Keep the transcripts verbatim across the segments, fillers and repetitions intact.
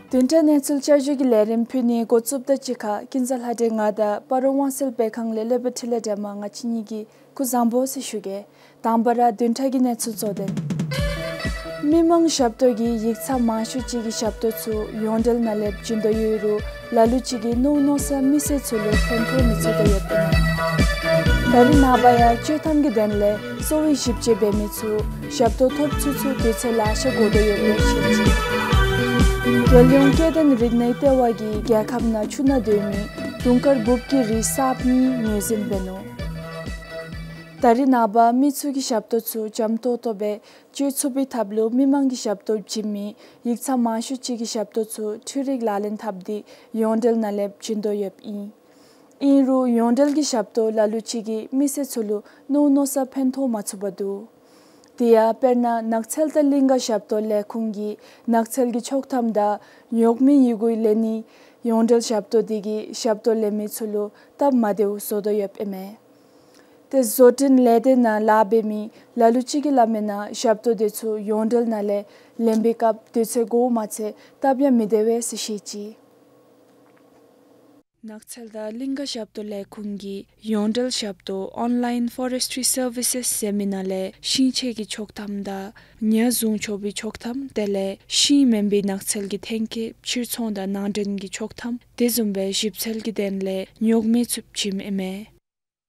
བདུན་ཕྲག་གནས་ཚུལ་བསྐྱར་ཞུ་གི་ལས་རིམ་ཕུལ་ནི་འགོ་བཙུགསཔ་ད་གཅིག་ཁར་ཀུན་བཟང་ལྷ་སྒྲོན་ང་དང་སྤ་རོ་དབང་གསལ་སྦས་ཁང་ལས་སློབ་དཔོན་འཕྲིན་ལས་སྒྲོལ་མ་ང་བཅས་གཉིས་ཀྱིས་སྐུ་གཟུགས་བཟང་པོ་ཟེར་ཞུ་གེ། དང་པ་ར་བདུན་ཕྲག་གི་གནས་ཚུལ་གཙོ་དོན། མི་མང་ཞབས་ཏོག་གིས་ཡིག་ཚང་མང་ཤོས་ཅིག་གི་ཞབས་ཏོག་ཚུ་ཡོངས་འབྲེལ་ནང་ལས་བྱིན་དོ་ཡོད་རུང་ལ་ལུ་ཅིག་གིས་མནོ་མནོ་སར་མི་སེར་ཚུ་ལུ་ཕན་ཐོགས་མི་ཚུགས་དོ་ཡོདཔ་ཨིན། ད་རེས་ནངས་པ་ཡང་བཅོས་ཐམ་གྱི་དོན་ལས་གསོ་བའི་ཞིབ་དཔྱད་འབད་མི་ཚུ་ཞབས་ཏོག་ཐོབ་ཚུགས་ཚུགས་དུས་ཚོད་ལེ་ཤ་འགོར་དོ་ཡོདཔ་ལས་བཤད་ཅི། རྒྱལ་ཡོངས་སྐྱེ་ལྡན་རིག་གནས་ལྟེ་བ་གིས་རྒྱལ་ཁབ་ནང་ཆུ་ནང་སྡོད་མི་དུང་དཀར་འབུབ་ཀྱི་རིགས་གསརཔ་གཉིས་ངོས་འཛིན་འབད་ནུག། ད་རེས་ནངས་པ་མི་ཚུ་གི་ཞབས་ཏོག་ཚུ་འཇམ་ཏོང་ཏོ་སྦེ་བཅོ་ཚུགས་པའི་ཐབས་ལུ་མི་མང་གི་ཞབས་ཏོག་བྱིན་མི་ཡིག་ཚང་མང་ཤོས་ཅིག་གི་ཞབས་ཏོག་ཚུ་འཕྲུལ་རིག་ལག་ལེན་འཐབ་སྟེ་ཡོངས་འབྲེལ་ནང་ལས་བྱིན་དོ་ཡོདཔ་ཨིན། ཨིན་རུང་ཡོངས་འབྲེལ་གྱི་ཞབས་ཏོག་ལ་ལུ་ཅིག་གིས་མི་སེར་ཚུ་ལུ་མནོ་མནོ་སར་ཕན་ཐོགས་མ་ཚུགས་པར་འདུག། དེ་ཡང་དཔེར་ན་ནགས་ཚལ་དང་གླིང་ག་ཞབས་ཏོག་ལས་ཁུངས་ཀྱིས་ནགས་ཚལ་གྱི་ཆོག་ཐམ་དང་ཉོག་མེད་ཡི་གུ་ལེན་ནི་ཡོངས་འབྲེལ་ཞབས་ཏོག་དེ་གིས་ཞབས་ཏོག་ལེན་མི་ཚུ་ལུ་སྟབས་མ་བདེཝ་བཟོ་དོ་ཡོདཔ་ཨིན་མས། ཏེ་བཟོ་སྐྲུན་ལས་སྡེ་ནང་ལཱ་འབད་མི་ལ་ལུ་ཅིག་གིས་སླབ་མིའི་ནང་ཞབས་ཏོག་དེ་ཚུ་ཡོངས་འབྲེལ་ནང་ལས་ལེན་པའི་སྐབས་དུས་ཚོད་འགོརཝ་མ་ཚད་སྟབས་ཡང་མི་བདེ་བས་ཟེར་བཤད་ཅི། ནགས་ཚལ་དང་གླིང་ག་ཞབས་ཏོག་ལས་ཁུངས་ཀྱིས་ཡོངས་འབྲེལ་ཞབས་ཏོག་Online Forestry Services ཟེར་མི་ནང་ལས་ཤིང་ཆས་ཀྱི་ཆོག་ཐམ་དང་ཉ་བཟུང་ཆོག་པའི་ཆོག་ཐམ་དེ་ལས་ཤིང་མེན་པའི་ནགས་ཚལ་གྱི་ཐོན་སྐྱེད་ཕྱིར་ཚོང་དང་ནང་འདྲེན་གྱི་ཆོག་ཐམ་དེ་བཟུམ་སྦེ་ཞིབ་འཚོལ་གྱི་དོན་ལས་ཉོག་མེད་ཚུ་བྱིནམ་ཨིན་མས།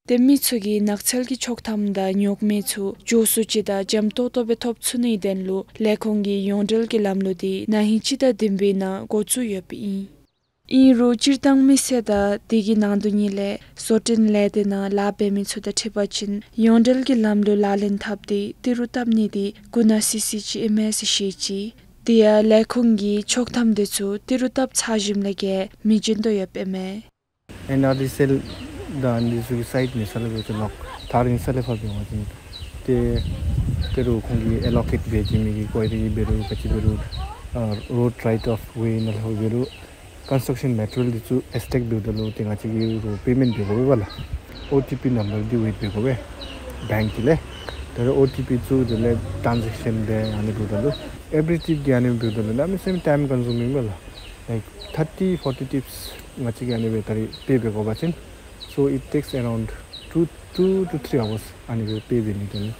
ཏེ་མི་ཚུ་གིས་ནགས་ཚལ་གྱི་ཆོག་ཐམ་དང་ཉོག་མེད་ཚུ་མགྱོགས་སུ་ཅིག་དང་འཇམ་ཏོང་ཏོ་སྦེ་ཐོབ་ཚུགས་ནིའི་དོན་ལུ་ལས་ཁུངས་ཀྱིས་ཡོངས་འབྲེལ་གྱི་ལམ་ལུགས་དེ་ན་ཧིང་སྤྱི་ཟླ་བདུན་པའི་ནང་འགོ་བཙུགས་ཡོདཔ་ཨིན། ཨིན་རུང་སྤྱིར་བཏང་མི་སེར་དང་དེ་གི་ནང་དོག་གཉིས་ལས་བཟོ་སྐྲུན་ལས་སྡེ་ནང་ལཱ་འབད་མི་ཚུ་དང་འཁྲིལ་བ་ཅིན་ཡོངས་འབྲེལ་གྱི་ལམ་ལུགས་ལག་ལེན་འཐབ་སྟེ་ཏི་རུ་བཏབ་ནི་དེ་འགོ་ནག་སི་སི་ཅིག་ཨིན་མས་ཟེར་བཤད་ཅི། དེ་ཡང་ལས་ཁུངས་ཀྱིས་ཆོག་ཐམ་དེ་ཚུ་ཏི་རུ་བཏབ་ཚར་ཞིནམ་ལས་བརྒལ་མི་བྱིན་དོ་ཡོདཔ་ཨིན་མས། ཨེན་ཨར་ཌི་སི་ཨེལ་དང་འདི་ཚུ་གི་སའིཊ་མེད་ས་ལས་འབད་དེ་ལོག་ཐག་རིང་ས་ལས་ཕར་འབད་བ་ཅིན་ཏེ་ཏེ་རུང་ཁོང་གིས་ཨེ་ལོ་ཀེཊ་འབད་བྱིན་མི་གི་ཀོ་ཝརི་འབད་རུང་ག་ཅི་འབད་རུང་ཨ་རོཌ་རའིཊ་ཨོཕ་ཝེ་ནང་ལྷོད་འབད་རུང་ཀོན་སི་ཊྲག་ཤཱན་མེ་ཊི་རི་ཡལ་འདི་ཚུ་ཨེས་ཊེག་འབདཝ་ད་ལུ་ཏེ་ང་བཅས་ཀྱིས་རོགས་པེ་མེནཊ་འབད་དགོ་པས་ལགས། ཨོ་ཊི་པི་ནམ་བར་འདི་ཝེཊ་འབད་དགོ་པས་བེངཀ་གི་ལས། ད་རུང་ཨོ་ཊི་པི་བཙུགས་དེ་ལས་ཊེན་ཛེཀ་ཤཱན་འབད་ཨ་ནི་འབདཝ་ད་ལུ་ཨེབ་རི་ཊིབ་ཀྱི་ཨ་ནི་འབདཝ་ད་ལུ་གནམ་མེད་ས་མེད་ཊའིམ་ཀོན་སུམིང་སྦེ་ལགས། Like thirty forty trips ང་བཅས་ཀྱིས་ཨ་ནི་སྦེ་ད་རེས་པེ་འབད་དགོ་པ་ཅིན། So it takes around two, two to three hours ཨ་ནི་སྦེ་པེ་འབད་ནི་དོན་ལུ།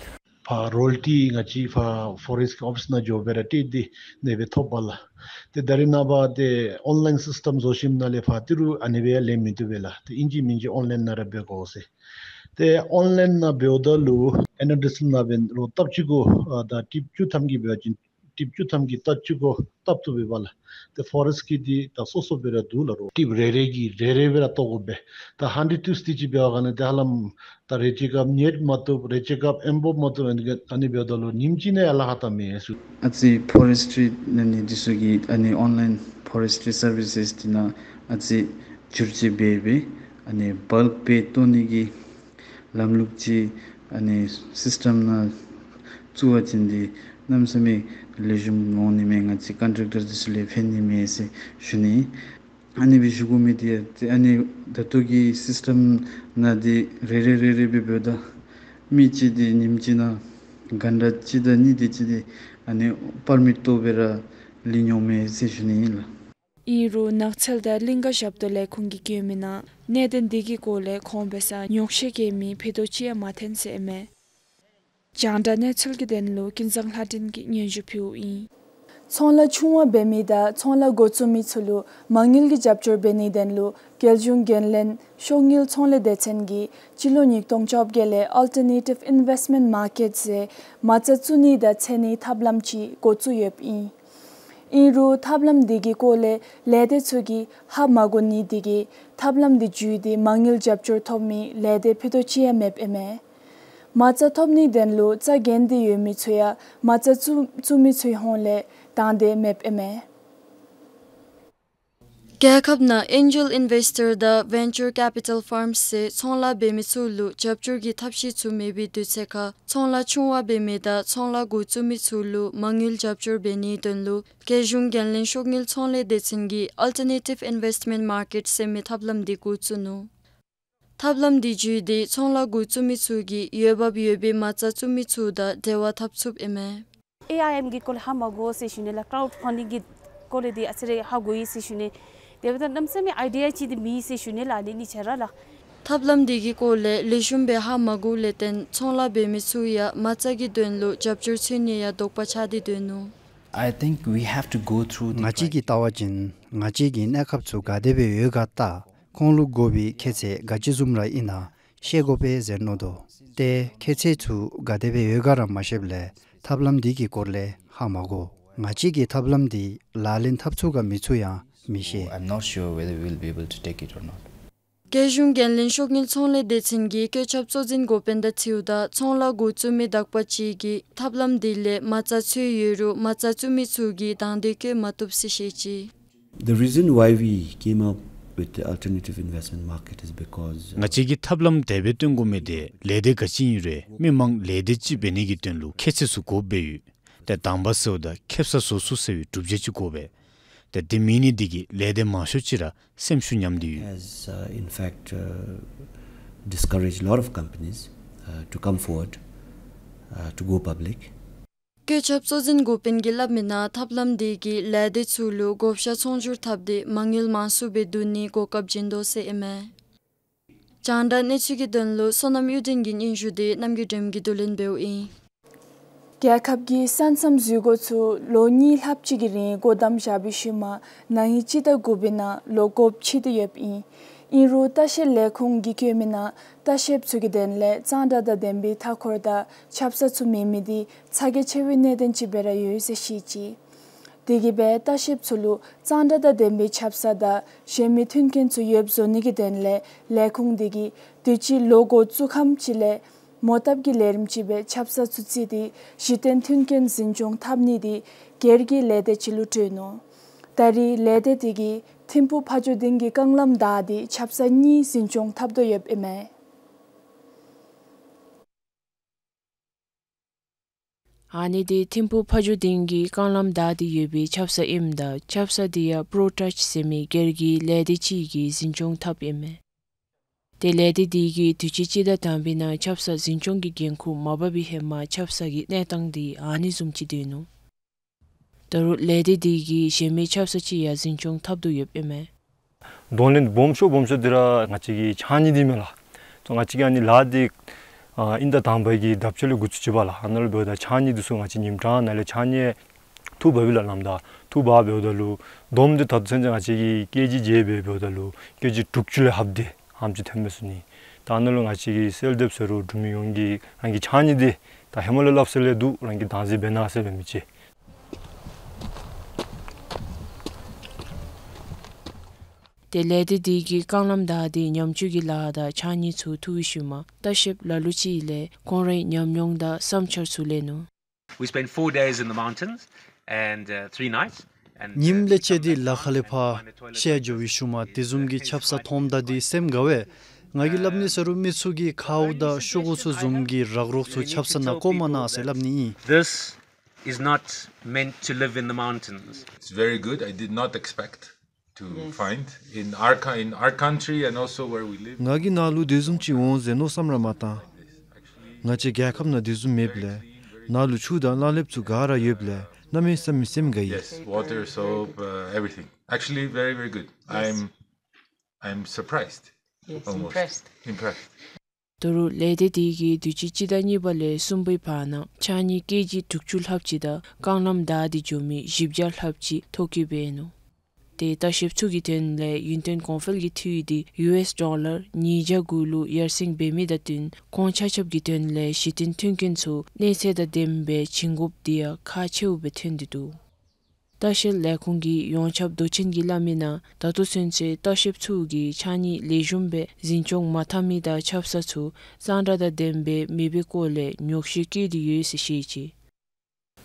ཕར་རོ་ཡལ་ཊི་ང་བཅས་ཕར་ཕོ་རེསཊ་ཀྱི་ཨོ་ཕིསི་ནང་འགྱོ་སྦེ་ར་སྤྲོད་དེ་ཨ་ནི་སྦེ་ཐོབ་པས་ལགས། ཏེ་ད་རེས་ནངས་པ་ཏེ་ཨོན་ལའིན་སིསི་ཊམ་བཟོ་ཞིནམ་ལས་ཕར་ཏི་རུ་ཨ་ནི་སྦེ་ལེན་མི་བཏུབ་པས་ལགས། ཏེ་ཨིན་ཅི་མིན་ཅི་ཨོན་ལའིན་ནང་ར་འབད་དགོ་ཟེར། ཏེ་ཨོན་ལའིན་ནང་འབདཝ་ད་ལུ་ཨེན་ཨར་ཌི་སི་ཨེལ་ནང་འབད་རུང་ཊབ་གཅིག་གུ་ཨ་ད་ཊིབ་བཅུ་ཐམ་གྱི་འབད་བ་ཅིན་ཊིབ་བཅུ་ཐམ་གྱི་ཊབ་གཅིག་གུ་བཏབ་བཏུབ་པས་ལགས། ཏེ་ཕོ་རེསཊ་ཀྱི་འདི་ད་སོ་སོ་སྦེ་ར་འདུག་ལགས། རོ་ཊིབ་རེ་རེ་གིས་རེ་རེ་སྦེ་ར་བཏོག་དགོ་པས། ད་ཧན་ཌེཌ་ཊིབསི་འདི་ཅིག་འབད་བ་ག་ནི་ཏེ་ཧ་ལམ་ད་རེ་གཅིག་སྐབས་ཉེཊ་མ་བཏུབ་རེ་གཅིག་སྐབས་ཨེམ་བོབ་མ་བཏུབ་ཨ་ནི་འབདཝ་ད་ལུ་ཉིནམ་གཅིག་ནང་ཡང་ལཱ་ཁག་བཏང་མི་ཚུགས། ཨ་ཙི་ཕོ་རེསཊ་རི་ཨ་ནི་འདི་ཚུ་གི་ཨ་ནི་ཨོན་ལའིན་ཕོ་རེསཊ་རི་སར་བི་སེསི་འདི་ནང་ཨ་ཙི་བསྒྱུར་བཅོས་འབད་སྦེ་ཨ་ནི་བཱལཀ་པེ་བཏོག་ནི་གི་ལམ་ལུགས་ཅིག་ཨ་ནི་སིསི་ཊམ་ནང་བཙུགས་པ་ཅིན་འདི་གནམ་མེད་ས་མེད་ལེགས་ཤོམ་འོང་ནི་མས། ང་བཅས་ཀོན་ཊེཀ་ཊར་འདི་ཚུ་ལུ་ཕན་ནི་མས་ཟེར་ཞུ་ནི། ཨ་ནི་སྦེ་ཞུ་དགོ་མི་འདི་ཡང་ཏེ་ཨ་ནི་ད་ལྟོ་གི་སིསི་ཊམ་ནང་འདི་རེ་རེ་རེ་རེ་སྦེ་འབདཝ་ད་མི་གཅིག་འདི་ཉིནམ་གཅིག་ནང་གྷན་ཊ་གཅིག་དང་གཉིས་དེ་ཅིག་འདི་ཨ་ནི་པར་མིཊ་བཏོག་སྦེ་ར་ལེན་འོང་མས་ཟེར་ཞུ་ནི་ཨིན་ལགས། ཨིན་རུང་ནགས་ཚལ་དང་གླིང་ག་ཞབས་ཏོག་ལས་ཁུངས་ཀྱིས་བཀོད་མིའི་ནང་གནད་དོན་འདི་གི་སྐོར་ལས་ཁོང་འབད་སར་ཉོག་བཤད་བཀོད་མི་ཕུད་རྡོག་ཅིག་ཡང་མ་ཐོན་ཟེར་ཨིན་མས། རྒྱང་བསྒྲགས་གནས་ཚུལ་གྱི་དོན་ལུ་ཀུན་བཟང་ལྷ་སྒྲོན་གྱིས་སྙན་ཞུ་ཕུལཝ་ཨིན། ཚོང་ལཱ་ཆུང་བ་འབད་མི་དང་ཚོང་ལཱ་འགོ་བཙུགས་མི་ཚུ་ལུ་མ་དངུལ་གྱི་རྒྱབ་སྐྱོར་འབད་ནིའི་དོན་ལུ་རྒྱལ་གཞུང་འགན་ལེན་ཤོག་དངུལ་ཚོང་ལས་སྡེ་ཚན་གྱིས་སྤྱི་ལོ་ཉིས་སྟོང་བཅོ་བརྒྱད་ལས་ཨལ་ཊར་ནེ་ཊིབ་ཨིན་ཝེསི་མེནཊ་མར་ཀེཊ་ཟེར་མ་རྩ་བཙུགས་ནི་དང་འཚོལ་ནིའི་ཐབས་ལམ་ཅིག་འགོ་བཙུགས་ཡོདཔ་ཨིན། ཨིན་རུང་ཐབས་ལམ་འདི་གི་སྐོར་ལས་ལས་སྡེ་ཚུ་གིས་ཧ་མ་གོ་ནི་དེ་གིས་ཐབས་ལམ་འདི་བརྒྱུད་དེ་མ་དངུལ་རྒྱབ་སྐྱོར་ཐོབ་མི་ལས་སྡེ་ཕུད་རྡོག་ཅིག་ཡང་མེདཔ་ཨིན་མས། མ་རྩ་ཐོབ་ནིའི་དོན་ལུ་རྩ་འགེངས་ཏེ་ཡོད་མི་ཚུ་ཡང་མ་རྩ་བཙུགས་བཙུགས་མི་ཚུའི་ཧོངས་ལས་དང་འདོད་མེདཔ་ཨིན་མས། རྒྱལ་ཁབ་ནང་ཨེན་ཇེལ་ཨིན་ཝེསི་ཊར་དང་ཝེན་ཅར་ཀེ་པི་ཊལ་ཕརམསི་ཟེར་ཚོང་ལཱ་འབད་མི་ཚུ་ལུ་རྒྱབ་སྐྱོར་གྱི་ཐབས་ཤེས་ཚུ་མེད་པའི་དུས་ཚོད་ཁར་ཚོང་ལཱ་ཆུང་བ་འབད་མི་དང་ཚོང་ལཱ་འགོ་བཙུགས་མི་ཚུ་ལུ་མ་དངུལ་རྒྱབ་སྐྱོར་འབད་ནིའི་དོན་ལུ་རྒྱལ་གཞུང་འགན་ལེན་ཤོག་དངུལ་ཚོང་ལས་སྡེ་ཚན་གྱིས་ཨལ་ཊར་ནེ་ཊིབ་ཨིན་ཝེསི་མེནཊ་མར་ཀེཊ་ཟེར་མི་ཐབས་ལམ་འདི་འགོ་བཙུགས་ནུག། ཐབས་ལམ་འདི་བརྒྱུད་དེ་ཚོང་ལཱ་འགོ་བཙུགས་མི་ཚུ་གིས་འོས་འབབ་ཡོད་པའི་མ་རྩ་བཙུགས་མི་ཚུ་དང་འབྲེལ་བ་འཐབ་ཚུགསཔ་ཨིན་མས། ཨེ་ཨའི་ཨེམ་གྱི་སྐོར་ལས་ཧ་མ་གོ་ཟེར་ཞུ་ནི་ལགས། ཀྲའུཌ་ཕན་ཌིང་གི་ སྐོར་ལས་འདི་ཨ་ཙི་རེ་ཧ་གོ་ཡི་ཟེར་ཞུ་ནི། དེ་འབདཝ་ད་གནམ་མེད་ས་མེད་ཨའི་ཌི་ཡ་ཅིག་འདི་མེད་ཟེར་ཞུ་ནི་ལགས། ཨ་ནི་ཨ་ནི་ཅིག་ར་ལགས། ཐབས་ལམ་འདི་གི་སྐོར་ལས་ལེགས་ཤོམ་སྦེ་ཧ་མ་གོཝ་ལས་བརྟེན་ཚོང་ལཱ་འབད་མི་ཚུ་ཡང་མ་རྩ་གི་དོན་ལུ་རྒྱབ་སྐྱོར་འཚོལ་ནི་ཡང་དོགས་པ་ཆགས་ཏེ་སྡོད་ནུག། I think we have to go through the ང་བཅས་ཀྱིས་བལྟ་བ་ཅིན་ང་བཅས་ཀྱི་གནས་སྐབས་ཚུ་ག་དེ་སྦེ་ཡོད་ག་བལྟ། ཁོང་ལུ་དགོ་པའི་ཁྱད་ཚད་ག་ཅི་བཟུམ་ར་ཨིན་ན་ཤེས་དགོ་པས་ཟེར་མནོ་དོ། ཏེ་ཁྱད་ཚད་ཚུ་ག་དེ་སྦེ་ཡོད་ག་ར་མ་ཤེསཔ་ལས་ཐབས་ལམ་འདི་གི་སྐོར་ལས་ཧ་མ་གོ། ང་བཅས་ཀྱིས་ཐབས་ལམ་འདི་ལག་ལེན་འཐབ་ཚུགས་ག་མི་ཚུགས་ཡང་མི་ཤེས། I'm not sure whether we'll be able to take it or not. རྒྱལ་གཞུང་འགན་ལེན་ཤོག་དངུལ་ཚོང་ལས་སྡེ་ཚན་གྱི་བཀོད་ཁྱབ་གཙོ་འཛིན་འགོ་དཔོན་དང་འཁྲིལཝ་ད་ཚོང་ལཱ་འགོ་བཙུགས་མི་དག་པ་ཅིག་གིས་ཐབས་ལམ་འདི་ལས་མ་རྩ་འཚོལ་ཡོད་རུང་མ་རྩ་བཙུགས་མི་ཚུ་གིས་དང་འདོད་བསྐྱེད་མ་བཏུབ་ཟེར་བཤད་ཅི། The reason why we came up with the alternative investment market is because, uh, ང་བཅས་ཀྱིས་ཐབས་ལམ་དེ་སྦེ་བཏོན་དགོ་མི་དེ་ལས་སྡེ་ག་ཅི་ཨིན་རུང་མི་མང་ལས་སྡེ་ཅིག་འབད་ནི་གི་དོན་ལུ་ཁྱད་ཚད་ཚུ་དགོཔ་སྦེ་ཡོད། ཏེ་དང་པ་ཟེརཝ་ད་ཁེ་སང་བཟོ་ཚུགས་ཟེར་བའི་གྲུབ་ཆ་ཅིག་དགོ་པས། ཏེ་དེ་མེད་ནི་འདི་གིས་ལས་སྡེ་མང་ཤོས་ཅིག་ར་སེམས་ཤུགས་ཉམས་ཏེ་ཡོད། Has, uh, in fact, uh, discouraged a lot of companies, uh, to come forward, uh, to go public. བཀོད་ཁྱབ་གཙོ་འཛིན་འགོ་དཔོན་གྱིས་སླབ་མིའི་ནང་ཐབས་ལམ་འདི་གིས་ལས་སྡེ་ཚུ་ལུ་བགོ་བཤའ་ཚོང་སྒྱུར་འཐབ་སྟེ་མ་དངུལ་མང་སུ་སྦེ་བསྡུ་ནིའི་གོ་སྐབས་བྱིན་དོ་ཟེར་ཨིན་མས། རྒྱང་བསྒྲགས་གནས་ཚུལ་གྱི་དོན་ལུ་བསོད་ནམས་གཡུ་སྒྲོན་གྱི་སྙན་ཞུ་དེ་རྣམ་རྒྱལ་སྒྲོལམ་གྱིས་བསྡུ་ལེན་འབདཝ་ཨིན། རྒྱལ་ཁབ་ཀྱི་ས་མཚམས་འཛུལ་སྒོ་ཚུ་ལོ་གཉིས་ལྷགཔ་ཅིག་གི་རིང་སྒོ་བསྡམས་བཞག་པའི་ཤུལ་མ་ན་ཧིང་སྤྱི་ཟླ་དགུ་པའི་ནང་ལོག་དགོཔ་ཆགས་ཏེ་ཡོདཔ་ཨིན། ཨིན་རུང་ལྟ་བཤལ་ལས་ཁུངས་ཀྱིས་བཀོད་མིའི་ནང་ལྟ་བཤལཔ་ཚུ་གི་དོན་ལས་གཙང་སྦྲ་དང་ལྡན་པའི་མཐའ་འཁོར་དང་ཆབ་གསང་ཚུ་མེད་མི་དེ་ཚ་གྱང་ཆེ་བའི་གནད་དོན་ཅིག་སྦེ་ར་ཡོད་ཟེར་བཤད་ཅི། དེ་གིས་སྦེ་ལྟ་བཤལཔ་ཚུ་ལུ་གཙང་སྦྲ་དང་ལྡན་པའི་ཆབ་གསང་དང་གཞན་མི་མཐུན་རྐྱེན་ཚུ་ཡོདཔ་བཟོ་ནི་གི་དོན་ལས་ལས་ཁུངས་དེ་གིས་དུས་ཅི་ལོག་སྒོ་བཙུགས་ཁམས་ཅིག་ལས་མོ་བཏབ་ཀྱི་ལས་རིམ་ཅིག་སྦེ་ཆབ་གསང་ཚུ་བརྩིས་ཏེ་གཞི་རྟེན་མཐུན་རྐྱེན་འཛིན་སྐྱོང་འཐབ་ནི་དེ་སྒེར་གྱི་ལས་སྡེ་ཅིག་ལུ་སྤྲོད་ནུག། ད་རེས་ལས་སྡེ་དེ་གིས་ཐིམ་ཕུག་ཕ་ཇོ་སྡིངས་ཀྱི་རྐང་ལམ་བདའ་སྟེ་ཆབ་གསང་གཉིས་འཛིན་སྐྱོང་འཐབ་དོ་ཡོདཔ་ཨིན་མས། ཨ་ནི་དེ་ཐིམ་ཕུག་ཕ་ཇོ་སྡིངས་ཀྱི་རྐང་ལམ་བདའ་སྟེ་ཡོད་པའི་ཆབ་གསང་ཨིནམ་ད་ཆབ་གསང་དེ་ཡང་པྲོ་ཊཱཆ་ཟེར་མི་སྒེར་གྱི་ལས་སྡེ་ཅིག་གིས་འཛིན་སྐྱོང་འཐབ་ཨིན་མས། ཏེ་ལས་སྡེ་དེ་གིས་དུས་ཅི་སྤྱི་ཟླ་དང་པའི་ནང་ཆབ་གསང་འཛིན་སྐྱོང་གི་འགན་ཁུར་མ་འབག་པའི་ཧེ་མ་ཆབ་གསང་གི་གནས་སྟངས་དེ་ཨ་ནི་བཟུམ་ཅིག་སྡོད་ནུག། ད་རུང་ལས་སྡེ་དེ་གིས་གཞན་མི་ཆབ་གསང་ཅིག་ཡང་འཛིན་སྐྱོང་འཐབ་དོ་ཡོདཔ་ཨིན་མས། གདོང་ལེན་སྦོམ་ཤོས་སྦོམ་ཤོས་དེ་ར་ང་བཅས་ཀྱི་ཕྱགས་སྙིགས་དེ་མས་ལགས། ཏེ་ང་བཅས་ཀྱིས་ཨ་ནི་ལཱ་དེ་ཨ་དབྱིན་ཟླ་དང་པ་གི་དག་པ་ཅིག་ལས་འགོ་བཙུགས་ཅི་པ་ལགས། ཨ་ནཱ་ལུ་འབདཝ་ད་ཕྱགས་སྙིགས་དེ་ཚུ་ང་བཅས་ཉིནམ་གྲངས་ནང་ལས་ཕྱགས་སྙིགས་འཐུ་འབག་པས་ལགས། ལམ་བདའ་འཐུ་འབག་འབདཝ་ད་ལུ་བསྡོམས་ཏེ་ད་ལྟོ་ཚུན་ཚོད་ང་བཅས་ཀྱིས་ཀེ་ཇི་བརྒྱད་འབད་འབདཝ་ད་ལུ་ཀེ་ཇི་དྲུག་ཅུ་ལས་ལྷགཔ་དེ་ཨ་ནེམ་ཅིག་ཐོན་མས་ཟེར་ཞུ་ནི། ད་ཨ་ནཱ་ལུ་ང་བཅས་ཀྱིས་གསལ་འདེབས་ཟེར་རུང་འབྲུག་མི་ཡོངས་ཀྱིས་རང་གི་ཕྱགས་སྙིགས་དེ་ད་ཧེ་མ་ལས་སླབ་ས་ལས་འདུག། རང་གིས་དྭངས་གསལ་འབད་གནང་ཟེར་སླབ་མི་ཅིག། ཏེ་ལས་སྡེ་དེ་གིས་རྐང་ལམ་བདའ་སྟེ་ཉམས་བཅོས་ཀྱི་ལཱ་དང་ཕྱགས་སྙིགས་ཚུ་འཐུ་བའི་ཤུལ་མ་ལྟ་བཤལཔ་ལ་ལུ་ཅིག་ལས་ཁོང་རའི་ཉམས་མྱོང་དང་བསམ་འཆར་ཚུ་ལེན་ནུག། We spent four days in the mountains and, uh, three nights. And, uh, ཉིནམ་ལེ་ཤ་དེ་ལ་ཁ་ལས་ཕར་ཤར་འགྱོ་བའི་ཤུལ་མ་དེ་བཟུམ་གྱི་ཆབ་གསང་མཐོངམ་ད་དེ་སེམས་དགའ་བས། ང་གིས་སླབ་ནི་ཟེར་རུང་མི་ཚུ་གིས་ཁཝ་དང་ཤོག་གུ་ཚུ་བཟུམ་གྱི་རག་རོག་ཚུ་ཆབ་གསང་ནང་བཀོ་མ་གནང་ཟེར་སླབ་ནི་ཨིན། This is not meant to live in the mountains. It's very good. I did not expect to find in our co-, in our country and also where we live. ང་གིས་ནཱ་ལུ་དེ་བཟུམ་ཅིག་འོང་ཟེར་མནོ་བསམ་ར་མ་བཏང་། ང་བཅས་རྒྱལ་ཁབ་ནང་དེ་བཟུམ་མེདཔ་ལས། ནཱ་ལུ་ཆུ་དང་གླང་ལེབ་ཚུ་ག་ར་ཡོདཔ་ལས་གནམ་མེད་ས་མེད་སེམས་དགའ་ཡི། Yes, water, soap, uh, everything. Actually, very, very good. I'm, I'm surprised. Yes, almost impressed. Impressed. ད་རུང་ལས་སྡེ་དེ་གིས་དུས་ཅི་སྤྱི་ཟླ་གཉིས་པ་ལས་གསུམ་པའི་བར་ན་ཕྱགས་སྙིགས་ཀེ་ཇི་དྲུག་ཅུ་ལྷགཔ་ཅིག་དང་རྐང་ལམ་བདའ་སྟེ་འགྱོ་མི་བཞི་བརྒྱ་ལྷགཔ་ཅིག་ཐོ་བཀོད་འབད་ནུག། ཏེ་ལྟ་བཤལཔ་ཚུ་གི་དོན་ལས་ཡུན་བརྟན་གོང་འཕེལ་གྱི་འཐུས་དེ་ཡུ་ཨེསི་ཌོ་ལར་ཉིས་བརྒྱ་དགུ་ལུ་ཡར་སེང་འབད་མི་དང་བསྟུན་ཁོང་ཆ་ཁྱབ་ཀྱི་དོན་ལས་གཞི་རྟེན་མཐུན་རྐྱེན་ཚུ་གནས་ཚད་དང་ལྡནམ་སྦེ་བྱིན་དགོཔ་དེ་ཡང་ཁག་ཆེཝ་སྦེ་ཐོན་ཏེ་འདུག། ལྟ་བཤལ་ལས་ཁུངས་ཀྱི་ཡོངས་ཁྱབ་མདོ་ཆེན་གྱིས་སླབ་མིའི་ནང་ད་ལྟོ་ཚུན་ཚོད་ལྟ་བཤལཔ་ཚུ་གིས་ཕྱགས་སྙིགས་ལེགས་ཤོམ་སྦེ་འཛིན་སྐྱོང་མ་འཐབ་མི་དང་ཆབ་གསང་ཚུ་གཙང་སྦྲ་དང་ལྡནམ་སྦེ་མེད་པའི་སྐོར་ལས་ཉོགས་བཤད་བཀོད་དེ་ཡོད་ཟེར་བཤད་ཅི།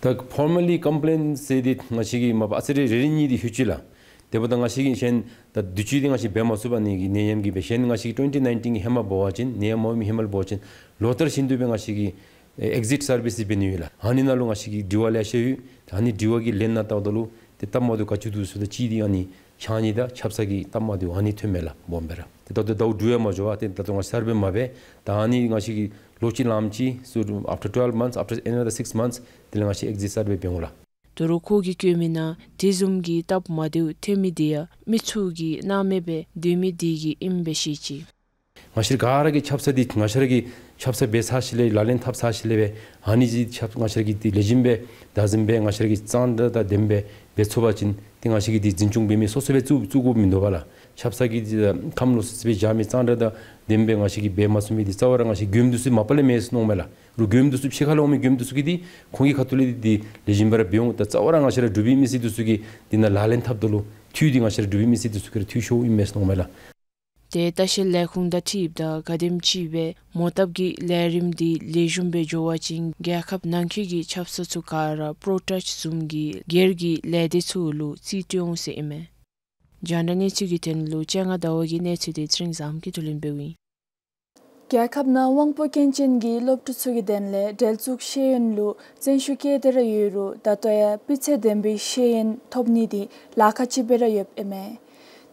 ད་ཕོར་མ་ལི་ཀམ་པི་ལེན་ཟེར་དེ་ང་བཅས་ཀྱིས་མ་པ་ཨ་ཙི་རེ་རེ་རེ་གཉིས་དེ་ཞུ་ཅི་ལགས། དེ་འབདཝ་ད་ང་བཅས་ཀྱིས་གཞན་ད་དུས་ཅི་དེ་ང་བཅས་འབད་མ་ཚུགས་པ་ནི་གི་ནད་ཡམས་ཀྱིས་སྦེ། གཞན་ང་བཅས་ཀྱིས་ཊུ་ཝེན་ཊི་ནའིན་ཊིན་གྱི་ཧེ་མ་འབད་བ་ཅིན་ནད་ཡམས་མ་ཨིནམ་ཧེ་མ་ལས་འབད་བ་ཅིན་ལོ་ལྟར་བཞིན་དུ་སྦེ་ང་བཅས་ཀྱིས་ཨེག་ཛིཊ་སར་བེ་སི་འབད་ནི་ཡོད་ལགས། ཨ་ནི་ནང་ལུ་ང་བཅས་ཀྱི་དྲི་བ་ལེ་ཤ་ཡོད། ད་ཨ་ནི་དྲི་བ་གི་ལན་ནང་བལྟཝ་ད་ལུ་ཏེ་སྟབས་མ་བདེཝ་ག་ཅི་འདུག་ཟེརཝ་ད་གཅིག་དེ་ཨ་ནི་ཕྱགས་སྙིགས་དང་ཆབ་གསང་གི་སྟབས་མ་བདེཝ་ཨ་ནི་ཐོནམ་མས་ལགས། སྦོམ་སྦེ་ར། ཏེ་ད་ལྟོ་ཟླཝ་དྲུག་ཡང་མ་འགྱོ་བར་ཏེ་ད་ལྟོ་ང་བཅས་སར་བེ་མ་འབད། ད་ཨ་ནི་ང་བཅས་ཀྱིས་ལོ་གཅིག་ལངམ་ཅིག་སུ་ཨཕ་ཊར་ཊུ་ཝེལབ་མནཐས་ཨཕ་ཊར་ཨེ་ནེ་ཨ་ནེ་དར་སིགསི་མནཐས་དེ་ལས་ང་བཅས་ཨེག་ཛིཊ་སར་བེ་འབད་འོང་ལགས། དོ་རུང་ཁོ་གིས་བཀོད་མི་ནང་དེ་བཟུམ་གྱི་སྟབས་མ་བདེཝ་ཐོན་མི་དེ་ཡང་མི་ཚུ་གིས་སྣང་མེད་སྦེ་སྡོད་མི་དེ་གིས་ཨིན་པས་ཟེར་བཤད་ཅི། ང་བཅས་ར་ག་ར་གིས་ཆབ་གསང་འདི་ང་བཅས་ར་གིས་ཆབ་གསང་འབད་ཚར་ཞིནམ་ལས་ལག་ལེན་འཐབ་ཚར་ཞིནམ་ལས་སྦེ་ཨ་ནི་ཅིག་ཆབ་ང་བཅས་ར་གིས་འདི་ལེགས་ཤོམ་སྦེ་བདག་འཛིན་འབད་ང་བཅས་ར་གིས་གཙང་སྦྲ་དང་ལྡནམ་སྦེ་འབད་ཚུགས་པ་ཅིན་ཏེ་ང་བཅས་ཀྱིས་འདི་འཛིན་སྐྱོང་འབད་མི་སོ་སོ་སྦེ་བཙུགས་བཙུགས་དགོཔ་མིན་འདུག་པ་ལགས། ཆབ་གསང་གི་འདི་ཁམས་ལོག་སི་སི་སྦེ་བཞག་མི་གཙང་སྦྲ་དང་ལྡནམ་སྦེ་ང་བཅས་ཀྱིས་འབད་མ་ཚུགས་མི་འདི་རྩ་བ་ར་ང་བཅས་མགྱོནམ་འདི་ཚུ་མ་པ་ལས་མེད་ཟེར་མནོཝ་མས་ལགས། རུང་མགྱོནམ་འདི་ཚུ་ཕྱི་ཁ་ལས་འོང་མི་མགྱོནམ་འདི་ཚུ་གིས་འདི་ཁོང་གི་ཁ་ཐུག་ལས་འདི་ལེགས་ཤོམ་སྦེ་ར་འབད་འོང་། ད་རྩ་བ་ར་ང་བཅས་ར་འབྲུག་པའི་མི་སེར་འདི་ཚུ་གིས་འདི་ནང་ལག་ལེན་འཐབ་ད་ལུ་འཐུས་འདི་ང་བཅས་ར་འབྲུག་པའི་མི་སེར་འདི་ཚུ་གིས་ར་འཐུས་ཤོརཝ་ཨིན་མས་ཟེར་མནོཝ་མས་ལགས། ཏེ་ལྟ་བཤལ་ལས་ཁུངས་དང་འཁྲིལཝ་ད་ག་དེམ་ཅིག་སྦེ་མོ་བཏབ་ཀྱི་ལས་རིམ་འདི་ལེགས་ཤོམ་སྦེ་འགྱོ་བ་ཅིན་རྒྱལ་ཁབ་ནང་འཁོད་ཀྱི་ཆབ་གསང་ཚུ་ག་ར་པོར་ཊལ་བཟུམ་གྱི་སྒེར་གྱི་ལས་སྡེ་ཚུ་ལུ་རྩིས་སྤྲོད་འོང་ཟེར་ཨིན་མས། རྒྱང་བསྒྲགས་གནས་ཚུལ་གྱི་དོན་ལུ་སྤྱན་སྔ་ཟླ་བ་གི་གནས་ཚུལ་འདི་ཚེ་རིང་བཟངམོ་གིས་བསྡུ་ལེན་འབདཝ་ཨིན། རྒྱལ་ཁབ་ནང་དབང་པོ་སྐྱོན་ཅན་གྱི་སློབ་ཕྲུག་ཚུ་གི་དོན་ལས་འབྲེལ་གཏུག་ཤེས་ཡོན་ལུ་བརྩོན་ཤུགས་བསྐྱེད་དེ་ར་ཡོད་རུང་ད་ལྟོ་ཡང་སྤུས་ཚད་ལྡན་པའི་ཤེས་ཡོན་ཐོབ་ནི་འདི་ལཱ་ཁག་ཅིག་སྦེ་ར་ཡོདཔ་ཨིན་མས།